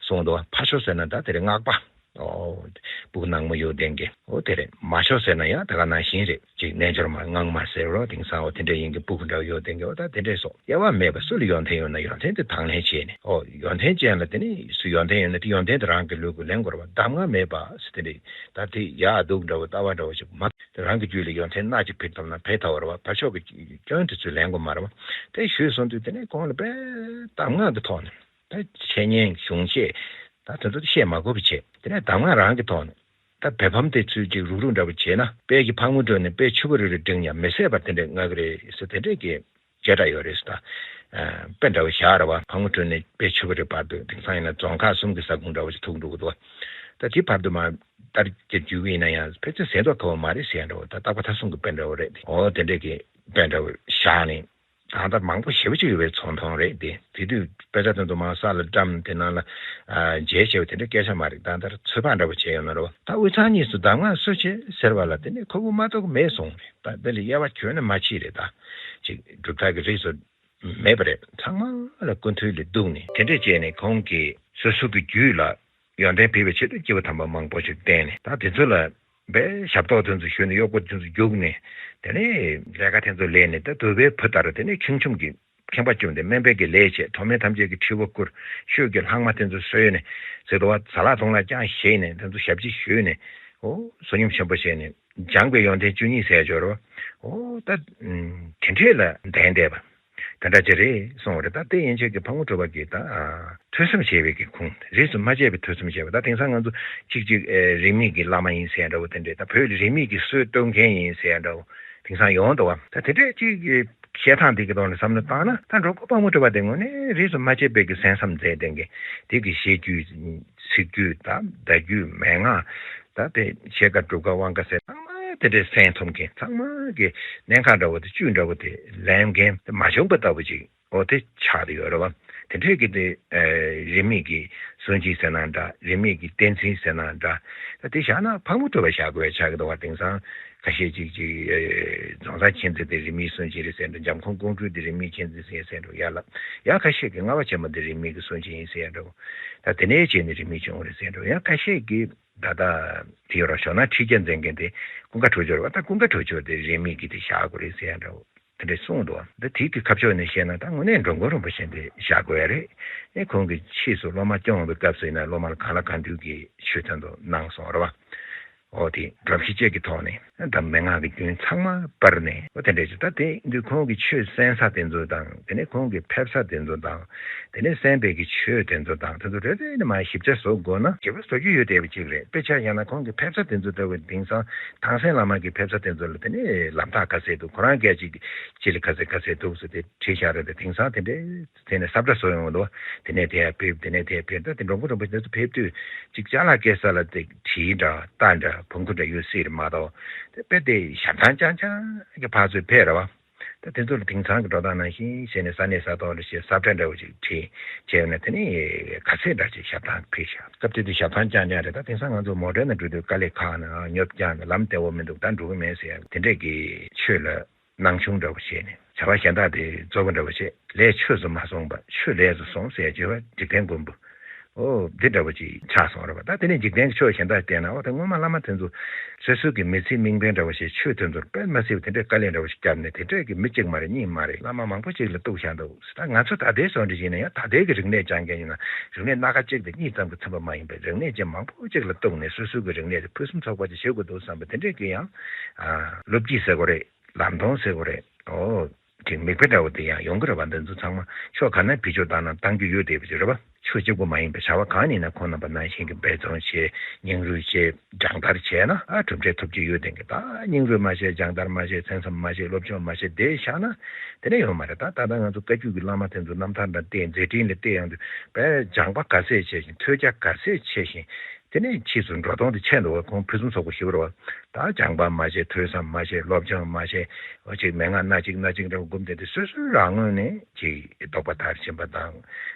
གསུངས་འདུག་ཕ་ཤོ་ཟེར་ན་ད་དེ་རེད། སྔགས་པ། ཨོ། སྤུ་གུ་ནག་མོ་ཡོད་ལྡན་གྱི། ཨོ་དེ་རེད། མ་ཤོ་ཟེར་ན་ཡང་ད་ག་ནང་བཞིན་རེད། ཅིག་རྣལ་འབྱོར་མ་སྔགས་མ་ཟེར་རོ། དེང་སང་ཨོ་དེ་འདྲ་ཡིན་གྱི། སྤུ་གུ་འདྲ་བོ་ཡོད་ལྡན་གྱི། ཨོ་ད་དེ་འདྲས་སོགས། དབྱེ་བ་མེད་པ། སུ་ལ་ཡོན་ཏན་ཡོད་ན་ཡོན་ཏན་དེ་དང་ལེན་བྱས་ནས། ཨོ་ཡོན་ཏན་ཅན་ལ་དེ་ནི་སུ་ཡོན་ཏན་ཡོད་ན་དེ་ཡོན་ཏན་དེ་རང་གི་ལུས་ཀྱིས་ལེན་དགོས་རེད་བ། གདམས་ངག་མེད་པ་ཟེར་དེ་འདྲས། ད་དེ་ཡག་སྡུག་འདྲ་བོ་ལྟ་བ་འདྲ་བོ་ཞིག་མ། རང་གི་རྒྱུད་ལ་ཡོན་ཏན་སྣ་གཅིག་ཕེབས་ཐུབ་ན་ཕེབས་ཐུབ་པ་རེད་བ། ཕར་ཕྱོགས་ཀྱི་སྐྱོན་དེ་ཚོ་ལེན་དགོས་མ་རེད་བ། དེ་ཞུས་སོང་དུས་དེ་ནས་ཁོང་ལ་དཔེ་གདམས་ངག་གི་ཐོག་ནས། ད་འཆད་ཉན་གཞུང་བཤད་ད་དེ་ཚོ་བཤད་མ་དགོས་པ་བྱས། དེ་ནས་གདམས་ངག་རང་གི་ཐོག་ནས། ད་བོད་ཕམ་དེ་ཚོས་ཅིག་རུག་རུག་འདྲ་པོ་བྱས་ན་དཔལ་གྱི་ཕག་མོ་བྲོས་ནས་དཔེ་ཆུ་བུར་རེ་རེ་བསྒྲེངས་ཡང་མི་བཟད་པར་དེ་འདྲས་ངག་གི་རེད་ཟེར་དེ་འདྲས་ཀྱི་བྱེ་བྲག་ཡོད་རེད་ཟེར། ད་དཔེ་འདྲ་བོ་བཞག་ར་བ། ཕག་མོ་བྲོས་ནས་དཔེ་ཆུ་བུར་རེ་བར་དུ་དེང་སང་ཡིན་ན་རྫོང་ཁག་གསུམ་གྱི་ས་ཁོངས་འདྲ་བོ་ཞིག་ཐུག་འགྲོ་གི་འདུག་ད་དེ་བར་དུ་མ་ལྟར་གྱི་རྒྱུག་གི་ཡིན་ན་ཡང་ཕལ་ཆེར་ཟད་མདོག་ཁ་བོ་མ་རེད་ཟེར་ཡ་འདྲ་བོ། ད་རྟག་པ་མཐའ་གསུམ་གྱི་དཔེ་འདྲ་བོ་རེད། འོ་དེ་འདྲས་ཀྱི་དཔེ་འདྲ་བོ་བཞག་ནས། ད་ལྟ་མང་པོ་ཞེ་པོ་ཅིག་ཡོད་པའི་ཚོང་མཐོང་རེད་དེ། དེ་དུས་དཔེ་ཆ་དེ་ཚོ་མར་ས་ལ་བཀྲམ་དེ་ནང་ལ་ཨ་འཇལ་བྱས་པ་དེ་འདྲ་སྐད་ཆ་མ་རེད། ད་ལྟར་ཚོད་དཔག་འདྲ་པོ་བྱས་ཡོད་ན་རོ། ད་དབུས་གཙང་གཉིས་སུ་གདམས་ངག་སུ་བྱེད་ཟེར་བ་ལ་དེ་ནི་ཁོ་བོ་མ་གཏོགས་མེད་གསུངས་རེད། ད་དེ་ལ་དབྱེ་བ་གྱོན་ན་མ་མཆིས་རེད། ད་ཅིག་གྲུབ་མཐའ་གི་རིས་སུ་མེད་པ་རེད། ཚང་མ་ལ་ཀུན་འདུས་ལས་འདུག་ནས་དེ་འདྲས་བྱས་ནས་ཁོང་གིས་སོ་སོ་གི་རྒྱུད་ལ་ཡོན་ཏན་ཕུལ་བའི་ཆེད་དུ་སྐྱེས་བུ་དམ་པ་མང་པོ་ཞིག་བསྟེན་ནས། ད་དེ་ཚོ་ལ་དཔེ་ཞབས་ཏོག་དེ་ཚོ་ཞུས་ནས་གཡོག་པོ་དེ་ཚོ་རྒྱུགས་ནས། དེ་ནས་ལས་ཀ་དེ་ཚོ་ལས་ནས། ད་དུ་བའི་བུ་ལྟར་དེ་ནས་ཁྱུང་ཆུང་གི་ཁྱིམ་པ་བཅོམ་སྟེ་སྨན་པའི་གི་ལས་བྱས། གྲོགས་མེད་ཐམས་ཅད་ཀྱི་ཁྲི་བོ་བསྐུར། ཤོད་ཀྱི་ལྷག་མ་དེ་ཚོ་གསོལ་ནས་ཟེར་དུ་བ། ཟ་ལག་འཐུང་ལག་ཀྱང་བཞེས་ནས་དེ་ཚོ་ཞབས་ཕྱི་ཞུས་ནས། ཨོ་བསོད་སྙོམས་ཆེན་པོ་བྱས་ནས་སྦྱངས་པའི་ཡོན་ཏན་བཅུ་གཉིས་ཟེར་འབྱོར་རོ། ཨོ་ད་དེ་འདྲས་ལ་ལྡན་བསྡད་པ། དེ་འདྲ་ཅིག་རེད་གསུངས་པ་རེད། ད་དེ་ཡན་ཆད་ཀྱི་ཕག་མོ་གྲུ་པ་གིས་ད་ཐོས་བསམ་བྱས་པའི་གི་ཁུངས། རིས་སུ་མ་ཆད་པའི་ཐོས་བསམ་བྱས་པ། ད་དེང་སང་ང་ཚོ་གཅིག་གཅིག་ཨེ་རིས་མེད་ཀྱི་བླ་མ་ཡིན་ཟེར་ཡ་འདྲ་བོ་དེ་འདྲས། ད་བོད་ལ་རིས་མེད་ཀྱི་སྲོལ་གཏོད་མཁན་ཡིན་ཟེར་ཡ་འདྲ་བོ་དེང་སང་ཡོང་འདུག་བ། ད་དེ་འདྲས་གཅིག་གི་བཤད་སྟངས་དེ་གི་ཐོག་ནས་བསམ་བློ་བཏང་ན། ད་འགྲོ་མགོན་ཕག་མོ་གྲུ་པ་དེ་དངོས་གནས་རིས་སུ་མ་ཆད་པའི་གི་གསན་བསམ་མཛད་ལྡན་གྱི་དེ་གི་བཤད་རྒྱུད། ཚིག་རྒྱུད་དང་བརྡ་རྒྱུད། མན་ངག་ད་དཔེ་ཕྱེད་ཀ་སྒྲུབ་ཀ་དབང་ཀ་ཟེར། ཚང་མ་དེ་འདྲའི་གསན་ཐུབ་མཁན། ཚང་མ་གི་གནད་འགག་འདྲ་བོ་དེ་བཅུད་འདྲ་བོ་དེ་ལེན་མཁན་དེ་མ་བྱུང་པ་ལྟ་བུ་ཅིག་འོ་དེ་ཆགས་དེ་ཡོད་རེད་བ། དེ་འདྲས་ཀྱི་དེ་རིས་མེད་ཀྱི་སུན་འབྱིན་ཟེར་ན་འདྲ། རིས་མེད་ཀྱི་བསྟན་འཛིན་ཟེར་ན་འདྲ། ད་དེ་བཞག་ན་ཕག་མོ་གྲུ་པ་བཞག་དགོས་ཆགས་ཀྱི་འདུག་བ། དེང་སང་ཁ་ཤས་ཅིག་ཅིག་རྫོང་བཟའ་མཁྱེན་བརྩེ་དེ་རིས་མེད་སུན་འབྱིན་རེད་ཟེར་འགྲོ། འཇམ་མགོན་ཀོང་སྤྲུལ་དེ་རིས་མེད་མཁྱེན་བརྩེ་ཟེར་འགྲོ། ཡ་ལ་ཡ་ཁ་ཤས་ཀྱིས་ལྔ་པ་ཆེན་མོ་དེ་རིས་མེད་ཀྱི་སུན་འབྱིན་ཡིན་ཟེར་འགྲོ། ད་དེ་ནས་བྱས་ནས་རིས་མེད་བྱུང་བ་རེད་ཟེར་འགྲོ། ཡང་ཁ་ཤས་ཀྱིས་ད་ལྟ་དེ་ཡོད་ར། ཞོགས་ནག་ཁྲི་བརྒྱ་འཛིན་མཁན་དེ་ཀུན་དགའ་གྲུབ་སྦྱོར་བ། ད་ཀུན་དགའ་གྲུབ་སྦྱོར་དེ་རིས་མེད་ཀྱི་དེ་བཞག་དགོས་རེད་ཟེར་ཡ་འདྲ་བོ་དེ་འདྲས་གསུངས་འདུག་ད་དེ་གི་ཁ་ཕྱོགས་ནས་བཤད་ན་ད་དངོས་གནས་འགྲོ་མགོན་རིན་པོ་ཆེ་འདི་བཞག་དགོས་ཡ་རེད། ཨེ་ཁོང་གིས་ཕྱིས་སུ་སློབ་མ་སྐྱོང་བའི་སྐབས་སུ་ཡིན་ན་སློབ་མ་ལ་གང་ལ་གང་འདུལ་གྱི་ཆོས་དོན་དུ་གནང་སོང་རེད་བ། འོ་དེ་སྒྲོམ་གཞི་བཅས་ཀྱི་ཐོག་ནས་ད་མན་ངག་གི་རྒྱུན་ཚང་མ་སྤར་ནས། འོ་དེ་འདྲས་ཀྱི་ད་དེ་དུས་ཁོང་གི་ཆོས་གསན་ས་དེ་ཚོ་དང་། དེ་ནས་ཁོང་གི་ཕེབས་ས་དེ་ཚོ་དང་། དེ་ནས་གསན་པའི་གི་ཆོས་དེ་ཚོ་དང་། དེ་ཚོ་རེ་རེ་ནས་མར་ཞིབ་ཆ་བཟོ་དགོས་ན་ཞིབ་པ་བཟོ་རྒྱུ་ཡོད་བསྡད་པ་ཅིག་རེད། དཔེ་ཆ་ཡང་ན་ཁོང་གི་ཕེབས་ས་དེ་ཚོ་ལྟ་བུ་དེང་སང་ཐང་སན་བླ་མ་གི་ཕེབས་ས་དེ་ཚོ་ལ་དེ་ནས་ལམ་ཐག་ག་ཚད་འདུག་ཁོ་རང་སྐད་ཅིག་ཅི་ལ་ག་ཚད་ག་ཚད་འདུག་ཟེར་དེ་བྲིས་བཞག་རེད། དེ་དེང་སང་དེ་འདྲས་དེ་ནས་ས་བཀྲ་བཟོ་ཡོང་འདུག་དེ་ནས་དེ་ཡར་ཕེབས། དེ་ནས་དེ་ཡར་ཕེབས། ད་དེ་འགྲོ་མགོན་རིན་པོ་ཆེ་དེ་ཚོ་ཕེབས་དུས་ཅིག་ཅ་ལག་སྐྱེལ་ས་ལ་དེ་གྲི་འདྲ་རྟ་འདྲ་བོང་ཀུ་འདྲ་ཡོད་སྲིད་རེད་མ་གཏོགས། དེ་དཔེ་དེ་ཞབས་ཐང་རྐྱང་རྐྱང་གི་ཕར་ཚུར་ཕེབས་རེད་བ། ད་དེ་ཚོ་ལ་དེང་སང་གི་འགྲོ་སྟངས་ནང་བཞིན་བྱས་ནས་ས་གནས་ས་ཐོག་ལ་བྱས་ས་བཀྲ་འདྲ་བོ་ཅིག་བྲིས་བྱས་ཡོད་ན་དེ་ནས་ག་ཚད་འདྲ་ཅིག་ཞབས་ཐང་ཕེབས་ཤག་སྐབས་དེ་དུས་ཞབས་ཐང་རྐྱང་རྐྱང་རེད། ད་དེང་སང་ང་ཚོ་མོ་ཊའི་ནང་འགྲོ་དུས་དཀའ་ལས་ཁག་ནས་ཨ་ཉོབ་རྐྱང་ནས་ལམ་བདེ་བོ་མི་འདུག་ད་འགྲོ་གི་མེད་ཟེར་ཡ་དེ་འདྲས་ཀྱི་ཆོས་ལ་སྣང་ཆུང་འདྲ་བོ་བྱས་ནས། བྱ་བ་གཞན་དག་དེ་རྫོགས་པ་འདྲ་བོ་བྱས། ལས་ཆོས་སུ་མ་སོང་བ་ཆོས་ལས་སུ་སོང་ཟེར་བརྗོད་པ་འཇིག་རྟེན་མགོན་པོ། ཨོ་འདི་འདྲ་བོ་ཅིག་ཆགས་སོང་རེད་བ། ད་དེ་ནས་འཇིག་རྟེན་གྱི་ཆོས་གཞན་དག་བལྟས་ན། ཨོ་ད་སྔོན་མ་བླ་མ་དེ་ཚོ་སོ་སོ་གི་མི་ཚེའི་དམིགས་འབེན་འདྲ་བོ་ཞིག་ཆོས་དེ་ཚོར་དཔེ་མ་སྲིད་པ་དེ་འདྲའི་དཀའ་ལས་འདྲ་བོ་ཞིག་བརྒྱབ་ནས། དེ་འདྲས་ཀྱི་མི་གཅིག་མ་རེད་གཉིས་མ་རེད། བླ་མ་མང་པོ་ཅིག་ལ་གཏུགས་བཞག་འདུག་ད་ང་ཚོ་ད་ལྟའི་བཟོ་འདྲ་ཡིན་ན་ཡང་། ད་ལྟའི་གི་རིག་གནས་སྦྱང་མཁན་ཡིན་ན་རིག་གནས་སྣ་ཁ་གཅིག་དང་གཉིས་ཙམ་གྱི་མཚོན་པ་མ་ཡིན་པའི་རིག་གནས་ཅན་མང་པོ་ཅིག་ལ་གཏུགས་ནས། སོ་སོ་གི་རིག་གནས་དེ་ཕུན་སུམ་ཚོགས་པ་ཅིག་བྱེད་དགོས་འདུག་བསམ་པ་དེ་འདྲས་ཀྱི་ཡང་ཨ་བློ་སྐྱེད་ཟེར་དགོས་རེད། ལམ་སྟོན་ཟེར་དགོས་རེད། ཨོ། ཅིག་མིག་དཔེ་འདྲ་བོ་དེ་ཡང་ཡོང་གི་རེད་བ། འདི་ཚོ་ཚང་མ་ཕྱོགས་ག་ནས་བེད་སྤྱོད་བཏང་ན་བཏང་རྒྱུ་ཡོད་བསྡད་པ་ཅིག་རེད་བ། ཆོས་གཅིག་པུ་མ་ཡིན་པའི་བྱ་བ་གང་ཡིན་ན་ཁོང་རྣམ་པ་ནང་བཞིན་གྱི་འབད་བརྩོན་བྱས། སྙིང་རུས་བྱས། སྦྱང་བརྡར་བྱས་ན་ཨ་གྲུབ་འབྲས་ཐོབ་རྒྱུ་ཡོད་བསྡད་མཁན། ད་སྙིང་རུས་མ་བྱས། སྦྱང་བརྡར་མ་བྱས། མཚན་བསམ་མ་བྱས། སློབ་སྦྱོང་མ་བྱས་བསྡད་བཞག་ན་དེ་ནས་ཡོང་མ་རེད། ད་ད་ལྟ་ང་ཚོ་བཀའ་བརྒྱུད་ཀྱི་བླ་མ་དེ་ཚོ་རྣམ་ཐར་འདྲ་བལྟས། མཛད་འཕྲིན་ལ་བལྟས་ཡོང་དུས་དཔེ་སྦྱངས་པ་ག་ཚད་བྱས་ཤིང་། ཐོས་རྒྱ་ག་ཚད་ཆེ་ཞིང་། དེ་ནས་ཕྱིས་སུ་འགྲོ་སྟངས་དེ་ཆེ་འདུག་བ། ཁོང་ཕུན་སུམ་ཚོགས་པོ་ཞེ་པོ་རེད་བ། ད་སྦྱངས་པ་མ་བྱས། ཐོས་བསམ་མ་བྱས། སློབ་སྦྱོང་མ་བྱས། འོ་ཅིག་མན་ངག་སྣ་གཅིག་སྣ་གཅིག་འདྲ་བོ་སྒོམ་བསྡད་དེ་སོ་སོའི་རང་ངོས་ནས་ཅིག་རྟོགས་པ་དར་ཕྱིན་པ་དང་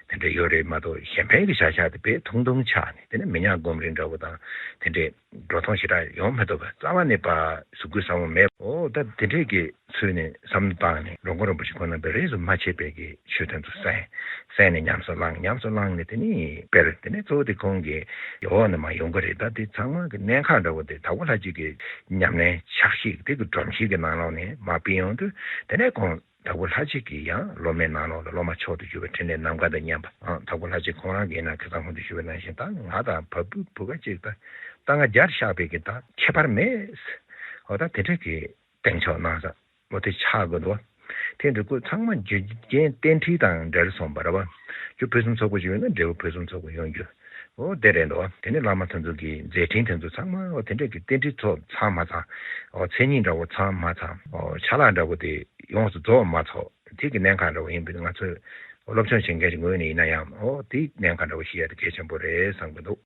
དེ་འདྲ་ཡོད་རེད་མ་གཏོགས། གཞན་ཕན་གྱི་བྱ་བཞག་དེ་དཔེ་ཐུང་ཐུང་ཆགས་ནས། དེ་ནས་མི་ཉག་སྒོམ་རིང་འདྲ་བོ་དང་དེ་འདྲས་འགྲོ་སྟངས་ཞེ་དྲག་ཡོང་མི་ཐུབ་པ། རྩ་བ་ནས་ཕར་གཟུགས་སྐུ་ས་བོན་མེད། འོ་ད་དེ་འདྲས་ཀྱི་ཚུལ་ནས་བསམ་བློ་བཏང་ནས་འགྲོ་མགོན་རིན་པོ་ཆེ་ཁོང་རྣམ་པས་རིས་སུ་མ་ཆད་པའི་གི་ཆོས་དོན་དུ་གསན། གསན་ནས་ཉམས་སུ་བླངས། ཉམས་སུ་བླངས་ནས་དེ་ནས་སྤེལ། དེ་ནས་གཙོ་བོ་དེ་ཁོང་གི་འོག་ནས་མར་ཡོང་གི་རེད། ད་དེ་ཚང་མ་གི་གནད་འགག་འདྲ་བོ་དེ་དྭགས་པོ་ལྷ་རྗེ་གི་ཉམས་ལེན་ཕྱག་བཞེས་དེ་གི་སྒྲོམ་གཞི་གི་ནང་ལོགས་ནས་མར་སྤེལ་ཡོང་དུས། དེ་ནས་ཁོང་དྭགས་པོ་ལྷ་རྗེ་གི་ཡང་སློབ་མའི་ནང་ལོགས་ལ་སློབ་མ་མཆོག་ཏུ་གྱུར་པའི་འཕྲིན་ལས་ནམ་མཁའ་དང་མཉམ་པ། ཨང་། དྭགས་པོ་ལྷ་རྗེ་ཁོང་རང་གིས་ན་ཁ་སང་སྔོན་དུ་ཞུས་པ་ནང་བཞིན། ད་ང་དང་བ་སྤུའི་བུ་ག་གཅིག། ད་ལྟ་ང་བརྒྱར་བཞག་པའི་གི་ད་ཁྱད་པར་མེད། འོ་ད་དེ་འདྲ་གི་གདེང་འཇོག་གནང་ས་འོ་དེ་ཆགས་དགོས་འདུག་བ། དེ་འདྲ་ཁོ་ཚང་མ་རྒྱུ་རྐྱེན་རྟེན་འབྲེལ་དང་འབྲེལ་སོང་བ་རེད་བ། རྒྱུ་ཕུན་སུམ་ཚོགས་པོ་ཞིག་ཡོད་ན་འབྲས་བུ་ཕུན་སུམ་ཚོགས་པོ་ཡོང་རྒྱུ། ཨོ་དེ་རེད་འདུག་དེ་ནས་བླ་མ་དེ་ཚོ་གི་མཛད་འཕྲིན་དེ་ཚོ་ཚང་མ་ཨོ་དེ་འདྲས་ཀྱི་རྟེན་འབྲེལ་ཚོ་ཚང་མ་ཚང་། ཨོ་མཚན་ཉིད་འདྲ་བོ་ཚང་མ་ཚང་། ཨོ་ཆ་ལག་འདྲ་བོ་དེ་ཡོངས་སུ་རྫོགས་མ་ཚོགས། དེ་གི་གནད་འགག་འདྲ་བོ་ཡིན་པས། ང་ཚོས་སློབ་སྦྱོང་བྱེད་མཁན་གྱི་ངོས་ནས་ཡིན་ན་ཡང་ཨོ་དེའི་གནད་འགག་འདྲ་བོ་ཤེས་ཡ་དེ་གལ་ཆེན་པོ་རེད་བསམ་གྱི་འདུག